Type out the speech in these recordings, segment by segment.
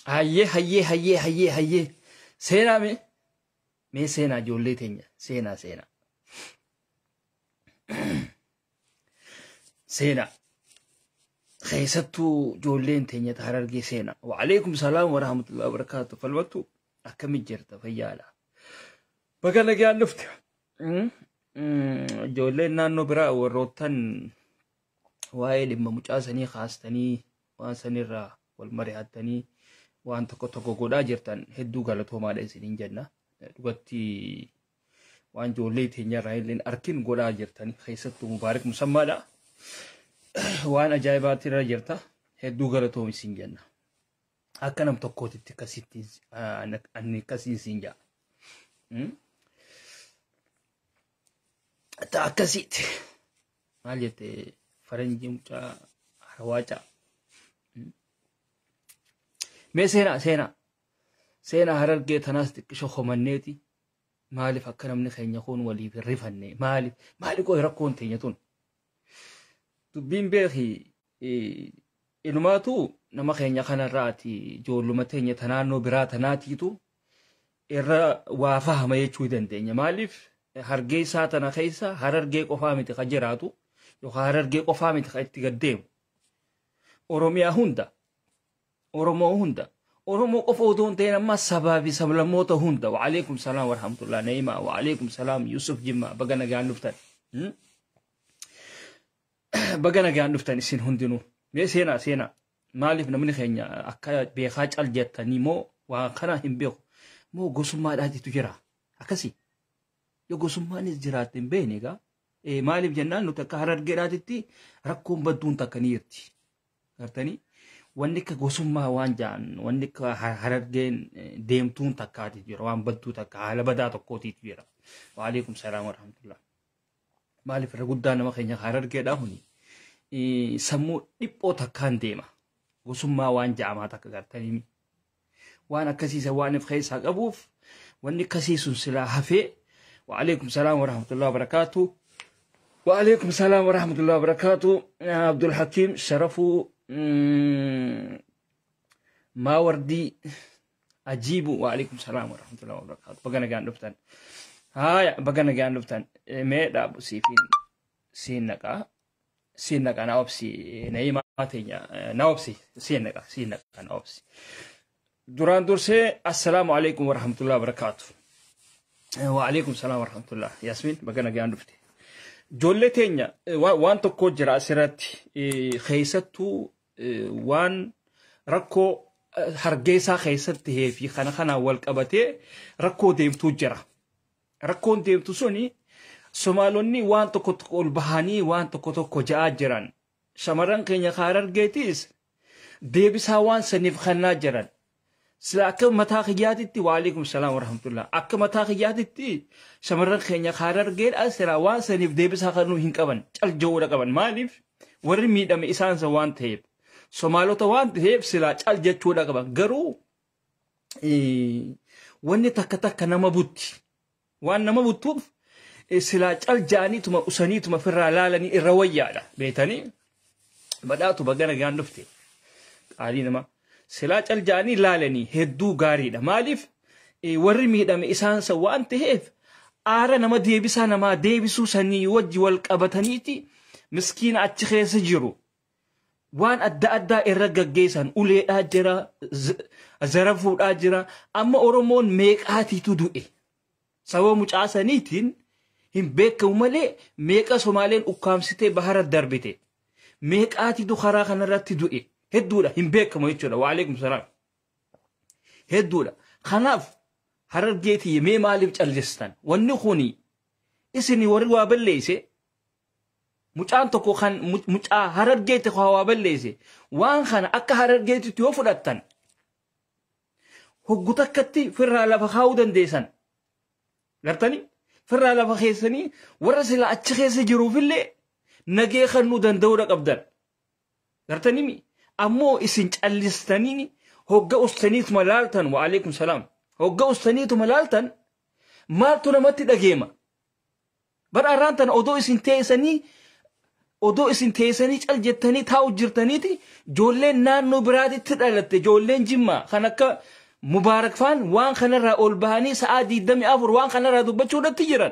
Hayyee hayyee hayyee hayyee hayyee seenaa mee mee seenaa ijoollee teenya seenaa seenaa seenaa keessattuu ijoolleen teenya ta Harargee seenaa. Waalaikum salaam warahmatullahi wabarakaatu. Falmattu akkami jirta fayyaadha. Baga nagaan dhufte. Ijoolleen naannoo biraa warroottan waa'ee dhimma mucaa sanii kaastanii waan sanirraa wal mari'attanii waan tokko tokko godhaa jirtan hedduu galatoomaadha isiniin jenna. Dhugatti waan ijoollee teenyarraa illee arkin godhaa jirtan keessattuu Mubaarik Musammaadha. Waan ajaa'ibaatti irra jirta hedduu galatoom isin jenna. Akka nam tokkootitti akkasitti ani akkasiin siin jaa. Ta akkasitti maal jette faranjii mucaa harawaa. Mee seenaa seenaa seenaa Harargee tanaas xiqqisho homanneeti maaliif akka namni keenya kun waliif hin rifanne maaliif maali qoy rakkoon teenya tun dubbiin beeki inumaatu nama keenya kanarraati ijoolluma teenya ta naannoo biraa tanaatiitu irra waa fahama jechuu dandeenya. Maaliif Hargeysaa tana keessa Harargee qofaa miti ka jiraatu yookaan Harargee qofaa miti ka itti gaddeemu. Oromiyaa hunda Oromoo hunda Oromoo qofa otoo hin ta'in amma sabaa fi sablammoota hunda. Waalaikum salaam warahmatullah Naima. Waalaikum salaam Yusuf Jimma baga nagaan dhuftan. Baga nagaan dhuftan isin hundinuu. Mee seenaa seenaa maaliif namni keenya akka beekaa cal jettanii moo waan kana hin beeku moo gosummaadhaatitu jira akkasii yoo gosummaanis jiraatte hin beekne egaa maaliif jennaan nuti akka Harargeedhaatitti rakkoon badduun takka ni jirti. Gartanii wanni akka gosummaa waan ja'an wanni akka Harargeen deemtuun takkaati jira waan badduu takka haala badaa tokkootiitu jira. Waalaikum salaam warahmatullah. Maaliif irra guddaa nama keenya Harargeedhaa kuni sammuu dhiphoo takkaan deema. Gosummaa waan ja'amaa takka gartanii waan akkasiisa waan of keessaa qabuuf wanni akkasii sun silaa hafee. Waalaikum salaam warahmatullahi wabarakaatu. Waalaikum salaam warahmatullahi wabarakaatu. Abdul Hakim Sharafuu Maawardii Ajiibu. Waalaikum salaam warahmatullahi wabarakaatu. Baga nagaan dhuftan. Haaya baga nagaan dhuftan. Mee dhaabu siifiin siin naqaa. Siin naqaa na obsi Na'imaa teenya na obsi siin naqa siin naqa na obsi. Duraan dursee assalaamu alaikum warahmatullahi wabarakaatu. Waalaikum salaam warahmatullah. Yasmin baga nagaan dhufte. Ijoollee teenya waan tokko jira asirratti keessattuu waan rakkoo Hargeysaa keessatti fi kana kanaan wal qabatee rakkoo deemtuu jira. Rakkoon deemtu suni Somaalonni waan tokko tokko ol bahanii waan tokko tokko ja'aa jiran. Shamarran keenya Harargeetis deebisaa waan saniif kennaa jiran. Sila akka mataa kiyyaatitti waalaikum salaam warahmatullah. Akka mataa kiyyaatitti shamarran keenya Harargeedha sila waan saniif deebisaa kennuu hin qaban. Cal ja'uudha qaban. Maaliif warri miidhame isaansa waan ta'eef. Somaalota waan ta'eef silaa cal jechuudha qaban. Garuu wanni takka takka nama butti. Waan nama buttuuf silaa cal ja'aniituma usaniituma ofirraa laalanii irra wayyaadha. Beetanii badhaatu baga nagaan dhufte. Qaalii nama. Silaa cal ja'anii laalanii hedduu gaariidha. Maaliif warri miidhame isaansa waan ta'eef aara nama deebisaa namaa deebisuu sanii wajji wal qabataniiti miskiina achi keessa jiru. Waan adda addaa irra gaggeessan uleedhaa jira, zarafuudhaa jira. Amma Oromoon meeqaatiitu du'e. Sababa mucaa saniitiin hin beekamu malee meeqa Somaaleen ukkaamsitee bahara darbite. Meeqaatiitu karaa kanarratti du'e. Hedduudha hin beekamu jechuudha. Waalaikum salaam. Hedduudha. Kanaaf Harargeetii mee maaliif callistan? Wanni kuni isin warri waa balleesse mucaan tokko kan mucaa Harargeetti waa balleesse waan kana akka Harargeetitti yoo fudhattan Hoggu takkatti firraa lafa kaa'uu dandeessan. Gartanii firraa lafa keessanii warra sila achi keessa jiruufillee nagee kennuu danda'uudha qabdan. Gartanii ammoo isin callistanii hogga ustaniituma laaltan, wa'aleekum salaam, hogga ustaniituma laaltan maaltu namatti dhageema? Bara arraan tana odoo isin teessanii cal jettanii taa'u jirtaniiti, ijoolleen naannoo biraatitti dhalatte, ijoolleen Jimmaa kan akka Mubaarak faan waan kanarraa ol bahanii sa'aa 24 waan kanarraa dubbachuudhatti jiran.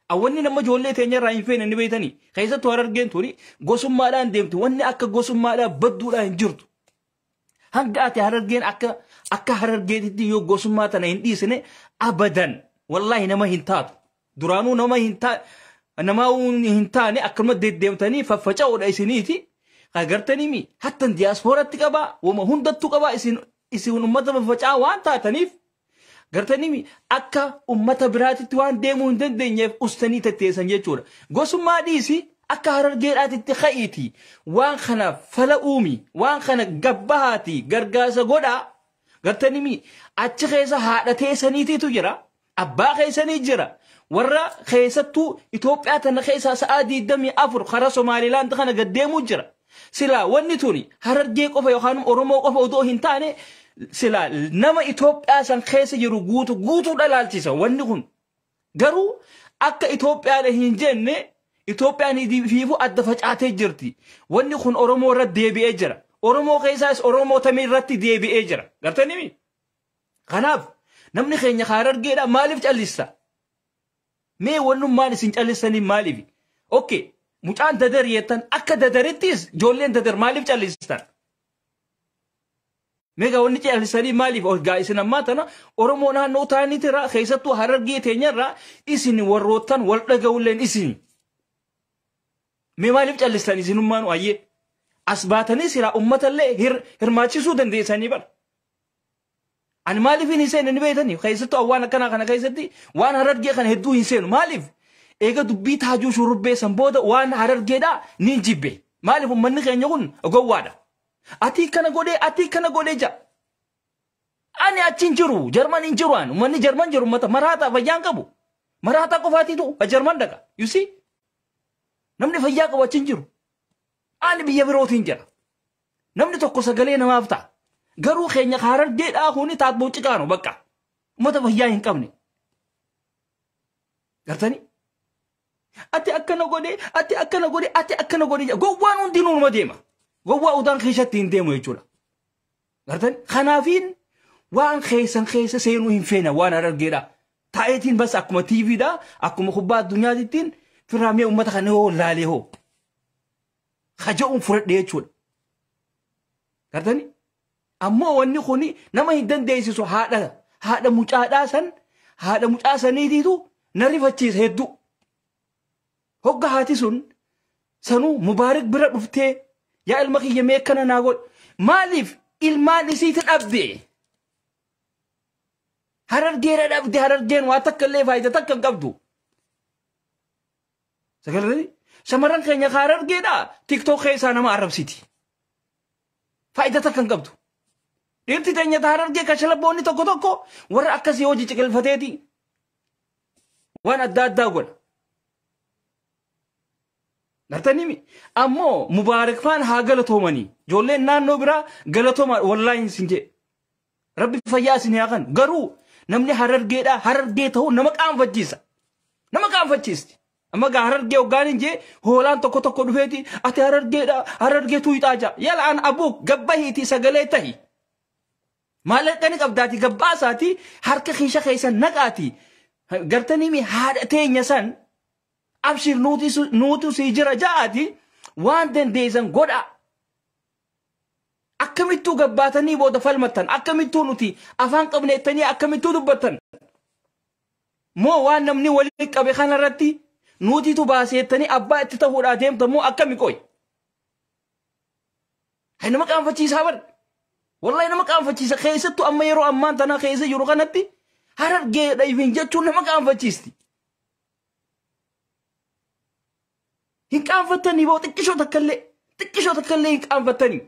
Awwanni nama ijoollee teenyarraa hin feene ni beektanii. Keessattuu Harargeen tuni gosummaadhaan deemti. Wanni akka gosummaadhaan badduudhaan hin jirtu. Hanga ati Harargeen akka Harargeetitti yoo gosummaa tana hin dhiisne, abadan wallaahi nama hin taatu. Duraanuu nama hin taane, nama hin taane, akkanuma deddeemtanii faffaca'uudha isiniiti. Agartanii hattan diyaaspooratti qabaa, wama hundattuu qabaa, isin ummata faffaca'aa waan taataniif, gartanii akka ummata biraatitti waan deemuu hin dandeenyeef ustanii tetteessan jechuudha. Gosummaa dhiisi, akka Harargeedhaatitti ka'iiti. Waan kana fala uumi, waan kana gabbahaati, gargaarsa godhaa. Gartanii achi keessa haadha teessaniitiitu jira, abbaa keessanii jira. Warra keessattuu Itoophiyaa tana keessa sa'aa 24 karaa Somaalilaand kana gaddeemuu jira. Silaa wanni tuni Harargee qofa yookaan Oromoo qofa odoo hin taane, silaa nama Itoophiyaa san keessa jiru guutu guutuu dhalaalchisa wanni kun. Garuu akka Itoophiyaadha hin jenne, Itoophiyaan fiifuu adda facaatee jirti. Wanni kun Oromoo irratti deebi'ee jira. Oromoo keessaas Oromoo tamii irratti deebi'ee jira. Gartanii? Kanaaf namni keenya Harargeedha maaliif callista? Mee wannummaan isin callistanii maaliif? Okay, mucaan Dadar jettan, akka Dadarittis ijoolleen Dadar maaliif callistan? Meegaa wanni callistanii maaliif? Gaa isin ammaa tana Oromoo naannoo ta'aniitirraa, keessattuu Harargee teenyarraa isin warroottan wal dhaga'ulleen isin. Mee maaliif callistan isinummaan ayyee? As baatanii silaa uummatallee hirmaachisuu dandeessanii bara. Ani maaliif hin seenne ni beektanii? Keessattuu waan akkanaa kana keessatti waan Harargee kana hedduu hin seenu. Maaliif? Eega dubbii Taajuu Shurrubbee san booda waan Harargeedhaa ni jibbe. Maaliif? Uummanni keenya kun gowwaadha. Ati kana godhee, ati kana godhee jaa. Ani achi hin jiru. Jarman hin jiru ani. Uummanni Jarman jiru uummata maraataa fayyaan qabu. Maraataa qofaatiitu Jarman dhaqa. You see? Namni fayyaa qabu achi hin jiru. Ani biyya birootiin jira. Namni tokko sagalee namaaf ta'a. Garuu keenya Harargeedhaa kuni taatboo ciqaanu bakka. Uummata fayyaa hin qabne. Gartanii? Ati akkana godhee, ati akkana godhee, ati akkana godhee. Gowwaan hundinuu numa deema. Gowwaa udaan keessatti hin deemu jechuudha. Gartanii? Kanaafiin waan keessan keessa seenuu hin feena waan Harargeedhaa. Taa'eetiin bas akkuma TVdhaa, akkuma kubbaa addunyaatittiin firraamee uummata kana hoo laalee hoo. Haja'uun fudhadhe jechuudha. Gartanii? Ammoo wanni kuni nama hin dandeessisu. Haadha mucaadhaa san, haadha mucaa saniitiitu na rifachiisa hedduu. Hogga haati sun sanuu Mubaarik bira dhuftee, "Yaa ilma kiyya, mee akkana naa godh." Maaliif ilmaan isiiti dhabde? Harargeera dhabde. Harargeen waa takka illee faayidaa takka hin qabdu. Sagalee shamarran keenya Harargeedha TikTok keessaa nama arrabsiti. Faayidaa takka hin qabdu. Dhiirti teenya Harargee kashalabboonni tokko tokko warra akkasii hojii ciqilfateeti waan adda addaa godha. Gartanii? Ammoo Mubaarak faan haa galatoomanii. Ijoolleen naannoo biraa galatooma, wallaahi sin jee. Rabbi fayyaa isin haa kanu. Garuu namni Harargeedhaa Harargee ta'uu nama qaanfachiisa. Nama qaanfachiisti. Amma gaa Harargee hoggaan hin jee, hoolaan tokko tokko dhufeeti, "Ati Harargeedha, Harargee tuuxaa" jaa. Yala an abuuk gabbahiiti sagalee tahi. Maallaqa ni qabdaati gabbaasaati harka kiisha keessa naqaati. Gartanii haadha teenya san abshir, nuutu sii jira ja'aati waan dandeessan godha. Akkamittuu gabbaatanii booda falmattan? Akkamittuu nuti afaan qabneettanii akkamittuu dubbattan? Moo waan namni walitti qabe kanarratti nuutitu baaseettanii abbaa itti ta'uudhaa deemtan moo akkami qoy? Hay, nama qaanfachiisaa bar. Wallahi nama qaanfachiisa, keessattuu amma yeroo ammaan tana keessa jiru kanatti Harargeedha ifin jechuun nama qaanfachiisti. Hin qaanfattanii boo, xiqqishoo takkallee, xiqqishoo takkallee hin qaanfattanii.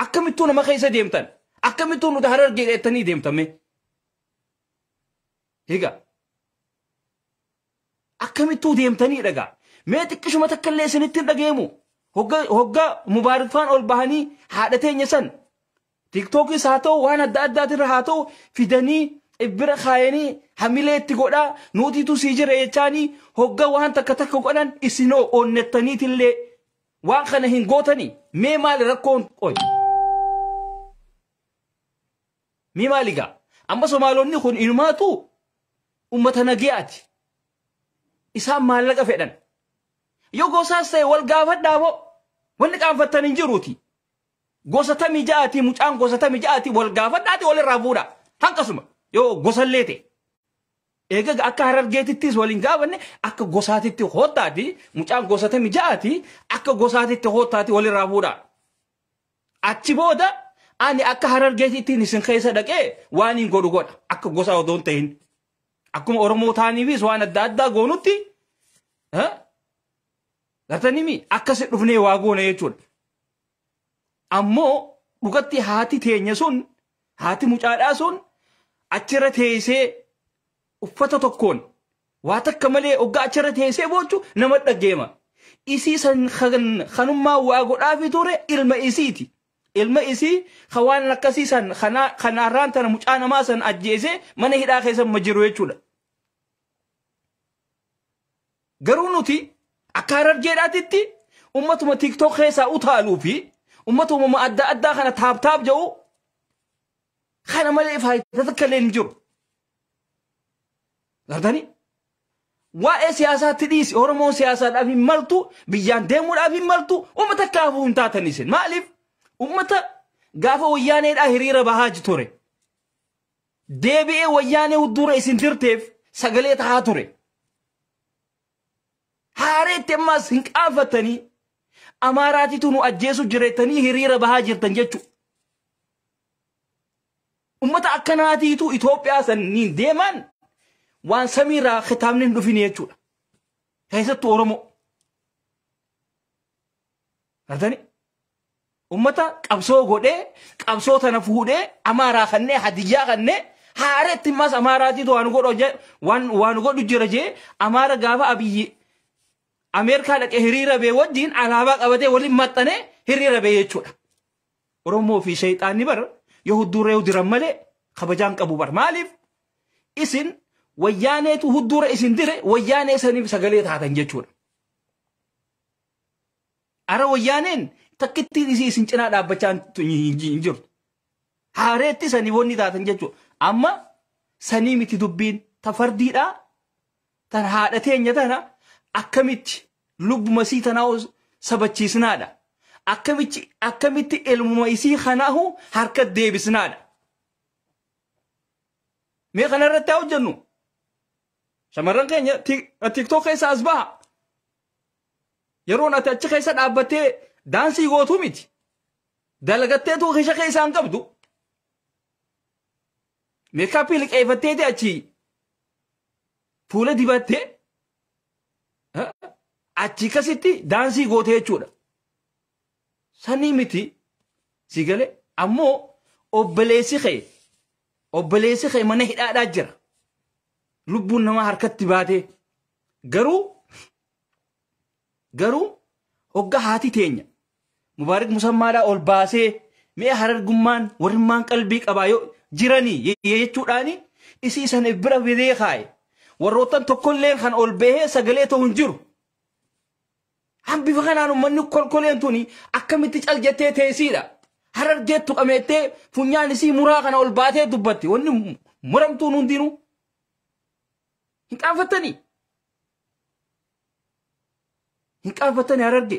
Akkamittuu nama keessa deemtan? Akkamittuu nuti Harargee jettanii deemtame? Egaa akkamittuu deemtanii dhagaa? Mee xiqqishuma takka illee isinitti hin dhageemu. Hogga Mubaarikfaan ol bahanii haadha teenya san TikTokis haa ta'u, waan adda addaatirra haa ta'u, fidanii bira kaayanii hamilee itti godhaa, nuutiitu sii jira jechaanii hogga waan takka takka godhan, isinoo onnettaniitillee waan kana hin gootanii. Mee maali rakkoon qoy? Mee maali gaa? Amma Somaalonni kun inumaatu ummata nagayaati. Isaan maallaqa fedhan. Yoo gosaas ta'e wal gaafadhaa moo wanni qaanfattan hin jiruuti. Gosa tamii ja'aati, mucaan gosa tamii ja'aati, wal gaafadhaati walirraa fuudha. Hanqasuma yoo gosallee ta'e. Egaa akka Harargeetittis waliin gaafanne, akka gosaatitti hoottaati, mucaan gosa tamii ja'aati, akka gosaatitti hoottaati walirraa fuudha. Achi booda ani akka Harargeetittiin isin keessa dhaqee waan hin godhu godha, akka gosa odoo hin ta'in. Akkuma Oromoo ta'aniifis waan adda addaa goonutti, gartanii akkasi dhufnee waa goona jechuudha. Ammoo dhugatti haati teenya sun, haati mucaadhaa sun, achirra teessee uffata tokkoon waa takka malee hoggaa achirra teessee boochu nama dhaggeema. Isii san kanummaa waa godhaafi ture ilma isiiti. Ilma isii kan waan akkasii san kanaarraan tana mucaa namaa san ajjeesee mana hidhaa keessa ma jiru jechuudha. Garuu nuti akka Harargeedhaatitti ummatuma TikTok keessaa utaaluu fi ummatuma adda addaa kana tap tap jedhu kana malee faayidaa takka illee hin jiru. Gartanii? Waa'ee siyaasaatti dhiisi. Oromoon siyaasaadhaaf hin maltu, biyyaan deemuudhaaf hin maltu, uummata kaafuu hin taatan isin. Maaliif? Uummata gaafa Wayyaaneedhaa hiriira bahaa ture. Deebi'ee Wayyaanee dura isin dirteef sagalee tahaa ture. Haareetti ammas hin qaanfattanii, Amaaraatitu nu ajjeesu jireettanii hiriira bahaa jirtan jechuudha. Uummata akkanaatiitu Itoophiyaa saniin deeman waan samiirraa kitaabni hin dhufin jechuudha. Keessattuu Oromoo. Gartanii? Uummata qabsoo godhee, qabsoo tana fuudhee Amaaraa kannee Hadiyyaa kannee, haareetti ammas Amaaraatiitu waan godhu jira jee, Amaara gaafa Abiyyi Ameerikaa dhaqee hiriira bee wajjin alaabaa qabatee waliin maxxanee hiriira bee jechuudha. Oromoo fi shayxaanni bar yoo hudduree diran malee kabajaan qabu bar. Maaliif? Isin Wayyaaneetu huddura isin dire, Wayyaanee saniif sagalee taatan jechuudha. Ara Wayyaaneen takkittiin isii isin cinaa dhaabbachaa hin jirtu. Haareetti sanii wanni taatan jechuudha. Amma sanii miti dubbiin ta fardiidhaa, tan haadha teenya tana akkamitti lubbuma isii tanaa sabachiisnaadha. Akkamitti ilmuma isii kanaahu harka deebisnaadha. Mee kanarratti haa hojjennu. Shamarran keenya TikTok keessa as baha. Yeroon ati achi keessa dhaabbattee daansii gootuu miti. Dalagatteetu kisha keessaa hin qabdu. Makeup liqeeffatteeti achi fuula dibattee achi kasitti daansii gootee jechuudha. Sanii miti si galee, ammoo obboleessi kee mana hidhaadhaa jira. Lubbuun namaa harkatti baatee garuu hogga haati teenya Mubaarik Musammaadhaa ol baasee, mi'a Harargummaan warrimmaan qalbii qabaa yoo jiranii jechuudhaani isii san bira fidee kaaye. Warroottan tokkolleen kan ol bahee sagalee ta'u hin jiru. Han bifa kanaan uummanni kolkoleen tuni akkamitti cal jettee teessiidha. Harargeettu qameettee funyaan isii muraa kana ol baatee dubbatti. Wanni muramtuun hundinuu hin qaanfattanii. Hin qaanfattanii Hararge.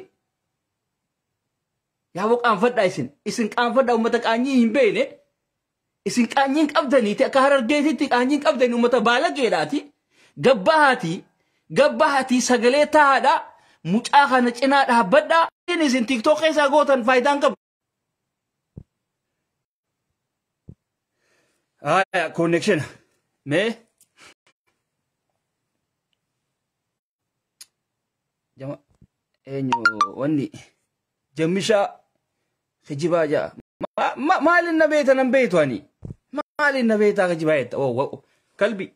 Yaaboo qaanfadhaa isin. Isin qaanfadhaa, uummata qaanyii hin beekne. Isin qaanyii hin qabdaniiti, akka Harargeetitti qaanyii hin qabdanii, uummata baalageedhaati. Gabbahaati. Gabbahaati sagalee taa'aadha. Mucaa kana cinaa dhaabbadhaa. Isin TikTok keessaa gootan faayidaan qabu. Haya, connection. Mee? Jama eenyu wanni jammishaa kijibaa ja'a. Maaliin na beekta nan beektu ani? Maaliin na beektaa akka jibaa jetta? Oh, kalbi.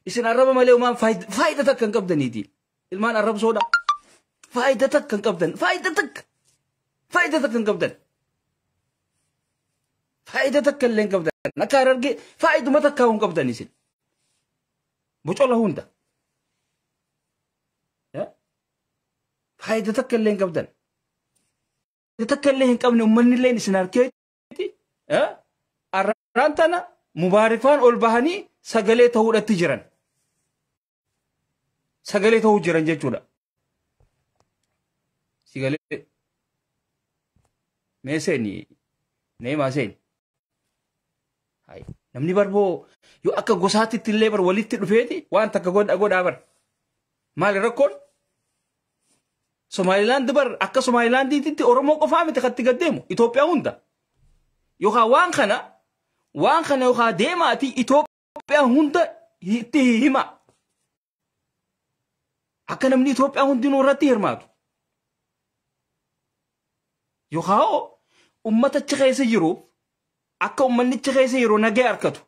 Isin arraba malee uumaan faayida takka hin qabdaniiti. Ilmaan arrabsoodha. Faayida takka hin qabdan. Faayida takka. Faayida takka hin qabdan. Faayida takka illee hin qabdan. Akka Harargee faayiduma takka hin qabdan isin. Bocola hunda. Faayida takka illee hin qabdan. Takka illee hin qabne uummanni illee isin harkeetti. Arraan tana mubaarifaan ol bahanii sagalee ta'uudhatti jiran. Sagalee ta'uu jiran jechuudha. Sagalee. Mee seeni neemaa seeni. Namni barboo yoo akka gosaatitti illee bar walitti dhufeeti waan takka godhaa bar. Maali rakkoon? Somaalilaand bar akka Somaalilaandiitti Oromoo qofaa miti katti gad deemu Itoophiyaa hunda. Yookaan waan kana yookaan deemaati Itoophiyaa hunda itti hima. Akka namni Itoophiyaa hundinuu irratti hirmaatu. Yookaan ummata achi keessa jiru akka uummanni achi keessa jiru nagee harkatu.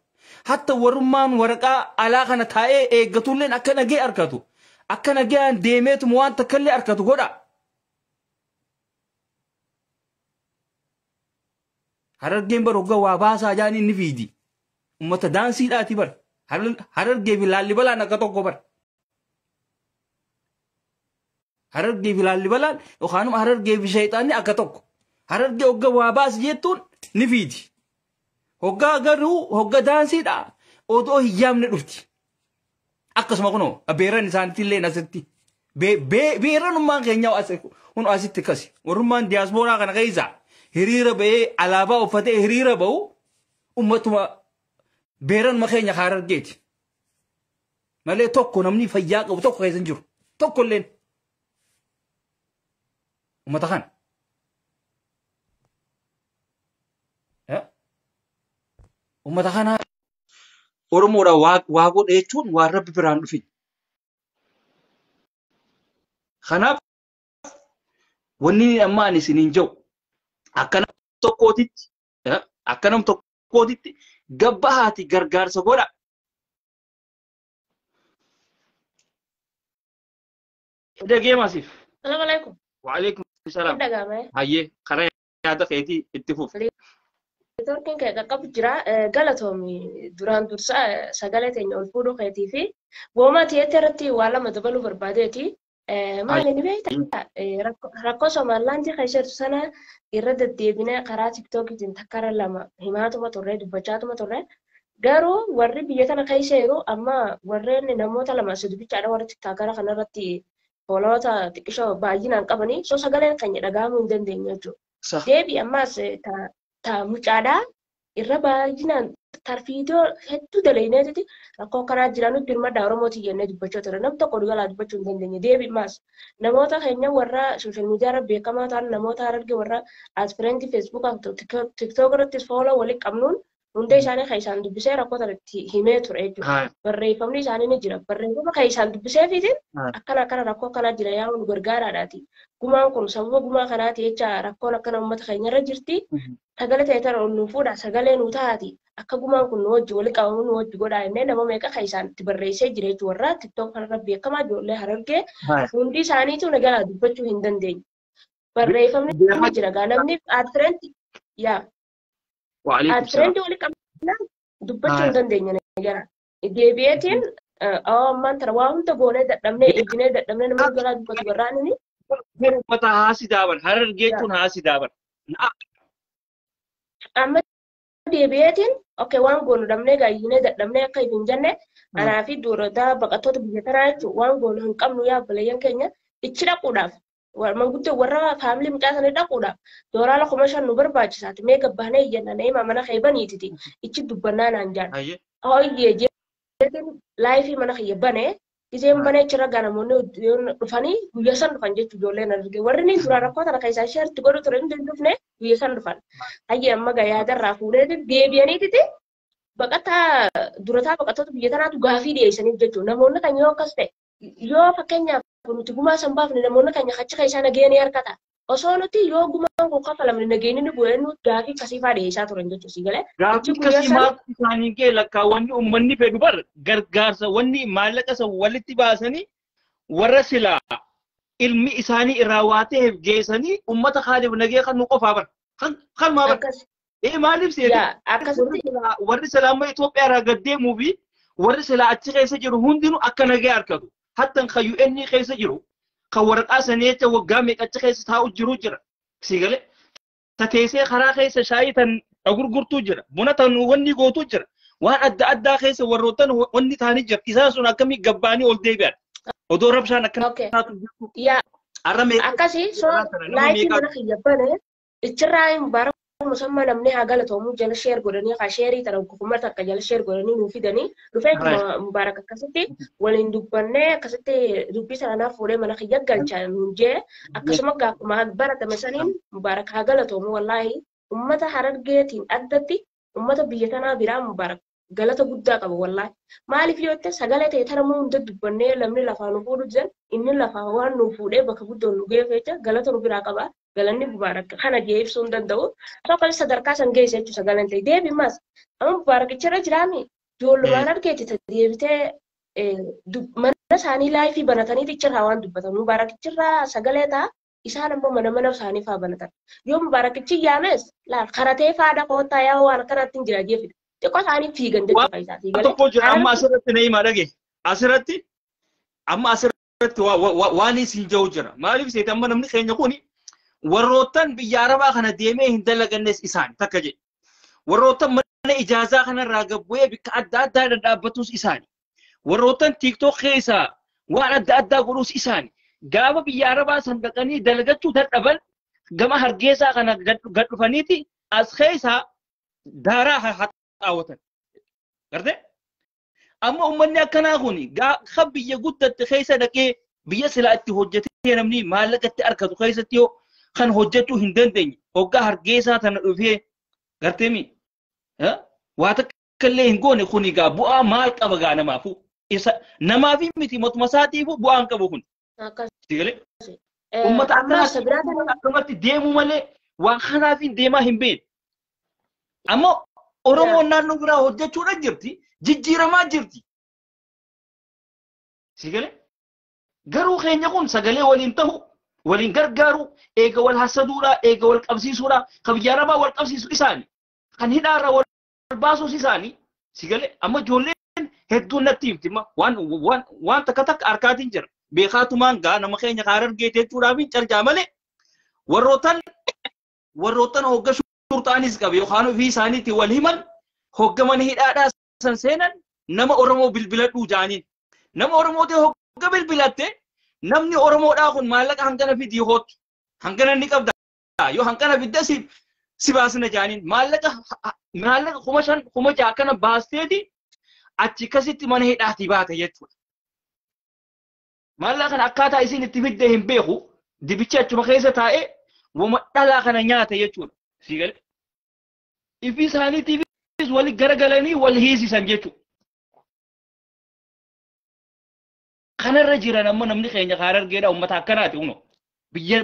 Hatta warrummaan waraqaa alaa kana taa'ee eeggatulleen akka nagee harkatu. Akka nagayaan deemeetuma waan takkallee harkatu godha. Harargeen bar hoggaa waa baasaa jaanii ni fiidi. Ummata daansiidhaati bar. Harargee fi Laallibalaan akka tokko bar. Harargee fi Laallibalaan yookaan Harargee fi Sheexaanni akka tokko. Harargee hoggaa waa baasi jettuun ni fiidi. Hoggaa garuu hogga daansiidha odoo hin yaamne dhufti. Akkasuma kunoo beeran isaaniitti illee asitti. Beeranummaan keenya kun asitti akkasi. Warrummaan diyaaspooraa kana keessa hiriira ba'ee alaabaa uffatee hiriira ba'u ummatuma beeranuma keenya Harargeeti. Malee tokko namni fayyaa qabu tokko keessa hin jiru. Tokko illeen. Ummata kana. Ummata kana Oromoodha waa godhe jechuun waan Rabbi biraan dhufin. Kanaaf wanni amma ani isiniin jedhu akka nam tokkootitti akka nam tokkootitti gabbahaati gargaarsa godha. Dhagee maasiif. Salaam alaikum. Waalaikum salaam. Dhagahame. Hayyee karaa yaada keetii itti fufi. Neetwoorkiin kee qaqqabu jira. Galatoomi duraan dursa sagalee teenya ol fuudhuu keetii fi wooma tiyeetti irratti waa lama dabaluu barbaadeeti. Maali ni beektaa? Rakkoo Somaalilaandii keessa jirtu sana irra deddeebinee karaa tiktookiitiin takkara lama himaatuma turre dubbachaatuma turre. Garuu warri biyya kana keessa jiru amma warreen namoota lama asi dubbichaadha warri tiktaakara kanarratti fooloota xiqqishoo baay'inaan qabanii so sagaleen keenya dhaga'amuu hin dandeenye jechuudha. Deebi ammaas ta mucaadhaa irra baay'inaan tarfiidoo hedduu dalaineetiti rakkoo akkanaa jira nutti birmadhaa Oromootii jennee dubbachaa ture. Nam tokko dhugalaa dubbachuu hin dandeenye. Deebi ammaas namoota keenya warra sooshaal miidiyaa irra beekamaa ta'an namoota Harargee warra as fireentii feesbuukaa tiktook irrattis fooloo walitti qabnuun hunda isaanii kan isaan dubbisee rakkoo tana itti himee ture jechuudha. Barreeffamni isaanii ni jira. Barreeffama kan isaan dubbiseefiitiin akkana akkana rakkoo akkanaa jira yaa nu gargaaraadhaati. Gumaan kun sababa gumaa kanaati jecha rakkoon akkana uummata keenya irra jirti. Sagalee ta'e tana ol nu fuudha sagalee nu taati. Akka gumaan kun nu wajji walitti qabamu nu wajji godhaa jennee nama meeqa kan isaan itti barreessee jira jechuudha. Warra tiktook kanarra beekamaa ijoollee Harargee hundi isaaniitu nagaa dubbachuu hin dandeenye. Barreeffamni ni jira gaa namni adfireentii yaa. Adfireentii walitti qabnaan dubbachuu hin dandeenye nagaa. Deebi'eetiin ammaan tana waa hunda goonee dadhabnee ijjinee dadhabnee nama galaa dubbatu barraan inni. Uummata haasi daaban Harargee jechuun haasi daaban. Amma deebi'eetiin okay waan goonu dhabnee gaayyinee dadhabnee akka hin jenne anaa fi durotaa baqattoota biyya tanaa jechuun waan goonu hin qabnu yaa obboleeyyan keenya ichi dhaquudhaaf manguddoo warra faamilii mucaa sanii dhaquudhaaf dooraala 5,000 nu barbaachisaati mee gabbaanee iyyanna neema mana kee baniititi ichi dubbannaa naan jaan. Hoyyee jeetiin laayifii mana kiyya banee Iseen banee achirra gaa namoonni dhufanii guyyaa san dhufan jechuudha ijoolleen arge. Warri inni duraan rakkoo tana keessaa isheetti godhu ture hin dhufne guyyaa san dhufan. Hayyee amma gaa yaadarraa fuudhee deebi'aniititi baqataa durataa baqattoota biyya tanaatu gaafii dhiyeessaniif jechuudha. Namoonni kan yoo akkas ta'e yoo fakkeenyaaf nuti gumaa san baafne namoonni keenya achi keessaa nageenii harkata. Osoo nuti yoo gumaan kun kafalamne nageenyi ni bu'ee nu gaafii akkasii fa'aa dhiyeessaa turan jechuudha si galee. Gaafii akkasii maal isaanii ga'e lakkaawwanni uummanni fedhu bar gargaarsa wanni maallaqa isa walitti baasanii warra silaa ilmi isaanii irraa waa ta'eef geessanii uummata kaaniif nagee kan nu qofaa bar. Kan maa bar. Maaliif seete? Warri silaa amma Itoophiyaa irraa gad deemuu fi warri silaa achi keessa jiru hundinuu akka nagee argatu. Hattan kan UN keessa jiru kan waraqaa sanii jecha waggaa meeqa achi keessa taa'u jiru jira. Si galee tateessee karaa keessa shaayii tan gurgurtuu jira. Buna tan wanni gootuu jira. Waan adda addaa keessa warroottan wanni ta'anii jira. Isaan sun akkamii gabbaanii ol deebi'an. Odoo rabshaan akkanaatu jirtu. Akkasii soo laayifii mana kiyya bane ichirraa hin bara musammaa namni haa galatoomuu jala sheer godhanii haa sheerii tana kuma takka jala sheer godhanii nuu fidanii dhufee Mubaarak akkasitti waliin dubbannee akkasitti dubbii sana naaf fuudhee mana kiyya galchaa nuun jee akkasuma gaafuma baratame saniin Mubaarak haa galatoomuu wallaahi ummata Harargeetiin addatti ummata biyya tanaa biraa Mubaarak galata guddaa qaba wallaahi maaliif yoo ta'e sagalee ta'e tana muu hunda dubbannee namni lafaa nu fuudhu jiran inni lafaa waan nu fuudhee bakka guddoon nu geeffe jecha galata nu biraa qaba. Galanni Mubaarak kana jee ibsuu hin danda'u. Tokko sadarkaa san geesse jechuudha sagaleen ta'e. Deebi mas amma Mubaarakichirra jiraami ijoollumaan argeeti deebitee mana isaanii laayifii banatanii ichirraa waan dubbatan. Mubaarakichirraa sagalee ta'a isaan ammoo mana mana isaanii fa'aa banatan. Yoo Mubaarakichi yaames laal karatee faadha koottaa yaa waan akkanatti hin jira jeefidha. Xiqqoo isaanii fiigan jechuudha isaatii galee. Tokko jira amma asirratti na himaa dhage. Asirratti amma asirratti waan isin jiru jira. Maaliif seete amma namni keenya kuni warroottan biyya Arabaa kana deemee hin dalagannes isaan takka jedhe. Warroottan mana ijaazaa kanarraa gabbu'ee bakka adda addaa dhaabbatus isaani. Warroottan TikTok keessaa waan adda addaa godhus isaani. Gaafa biyya Arabaa san dhaqanii dalagachuu dadhaban gama Hargeysaa kana gad dhufaniiti as keessaa daaraa haxaawwatan. Gartee? Amma uummanni akkanaa kun gaafa biyya guddatte keessa dhaqee biyya silaa itti hojjetee namni maallaqa itti argatu keessatti yoo kan hojjechuu hin dandeenye hoggaa Hargeysaa tana dhufee garteemi waa takka illee hin goone kun egaa bu'aa maal qaba gaa namaafuu isa namaafi miti matuma isaatiifuu bu'aa hin qabu kun. Uummata akkanatti deemuu malee waan kanaaf hin deemaa hin beekne. Ammoo Oromoon naannoo biraa hojjechuudha jirti jijjiiramaa jirti. Sigalee garuu keenya kun sagalee waliin ta'u waliin gargaaru eega wal hasaduudha eega wal qabsiisuudha kan biyya Arabaa wal qabsiisu isaani kan hidhaarraa wal baasuus isaani sigalee amma ijoolleen hedduun natti himti waan takka takka harkaatiin jira beekaatumaan gaa nama keenya Harargee jechuudhaaf hin carjaa malee warroottan hogga shurxaanis qabe yookaan ofii isaaniitti wal himan hoggaman hidhaadhaa san seenan nama Oromoo bilbiladhuu jaaniin nama Oromoo ta'e hogga bilbilatte namni Oromoodhaa kun maallaqa hangana fidii hootu hangana ni qabda yoo hangana fidde si baasna jaaniin maallaqa 5,000 6,000 akkana baasteeti achi akkasitti mana hidhaatii baate jechuudha. Maallaqa kana akkaataa isin itti fidde hin beeku dibichi achuma keessa taa'ee wama dhalaa kana nyaate jechuudha. Si galee ifi isaaniitiifis wali garagalanii wal hiisisan jechuudha. Kanarra jiran amma namni keenya Harargeedha uummata akkanaati uno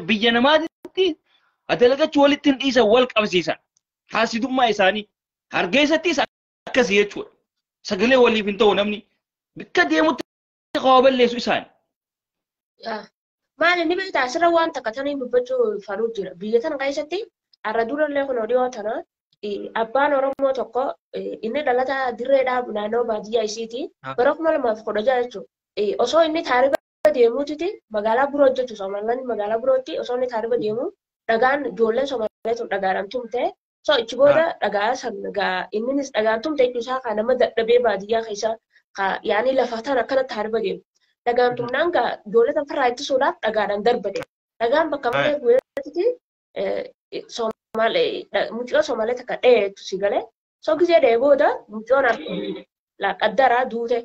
biyya namaatitti dalagachuu walitti hin dhiisan wal qabsiisan haasidummaa isaanii Hargeessattis akkasii jechuudha. Sagalee waliif hin ta'u namni bakka deemutti qawaa balleessu isaani. Maali ni beektaa asirra waan takka taniin dubbachuu faduu jira. Biyya tana keessatti har'a durallee kun oduu tana abbaan Oromoo tokko inni dhalata dirreedhaa naannoo baadiyyaa isiiti bara 2016 jechuudha. Osoo inni taariba deemuuti magaalaa biroo hojjetu Somaliland magaalaa birootti osoo inni taariba deemu dhagaan ijoolleen Somaalee tun dhagaadhaan tumte so ichi booda dhagaa san inninis dhagaan tumte jechuun isaa kan nama dadhabee baadiyyaa keessa yaani lafa tana akkana taariba deemu. Dhagaan tumnaan gaa ijoollee tan farraa ittisuudhaaf dhagaadhaan darbate. Dhagaan bakka malee guutuutti Somaalee mucoo Somaalee takka dheetu si galee so gisee dhee booda mucoon qaddaraa duute.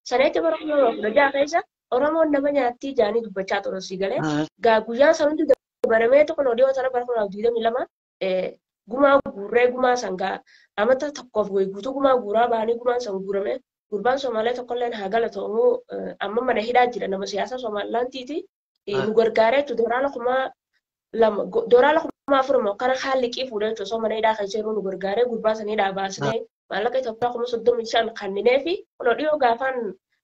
Saneetti bara 2016 keessa Oromoon nama nyaattii jaanii dubbachaa turan si galee. Gaa guyyaan san hundi dabaramee tokko oduu tana bara 2022 gumaa guurree gumaa san gaa amata tokkoof guutuu gumaa guuraa baanii gumaan san guurame gurbaan Somaalee tokkolleen haa galatoomuu amma mana hidhaa jira nama siyaasa Somaalilaantiiti nu gargaaree jechuudha waraana lama doolaara 4,000 kana haalli fuudhee jechuudha. Osoo mana hidhaa keessa yeroo nu gargaaree gurbaa sanii hidhaa baasnee maallaqa Itoophiyaa 35,000 kenninee fi kunoo dhiyoo gaafaan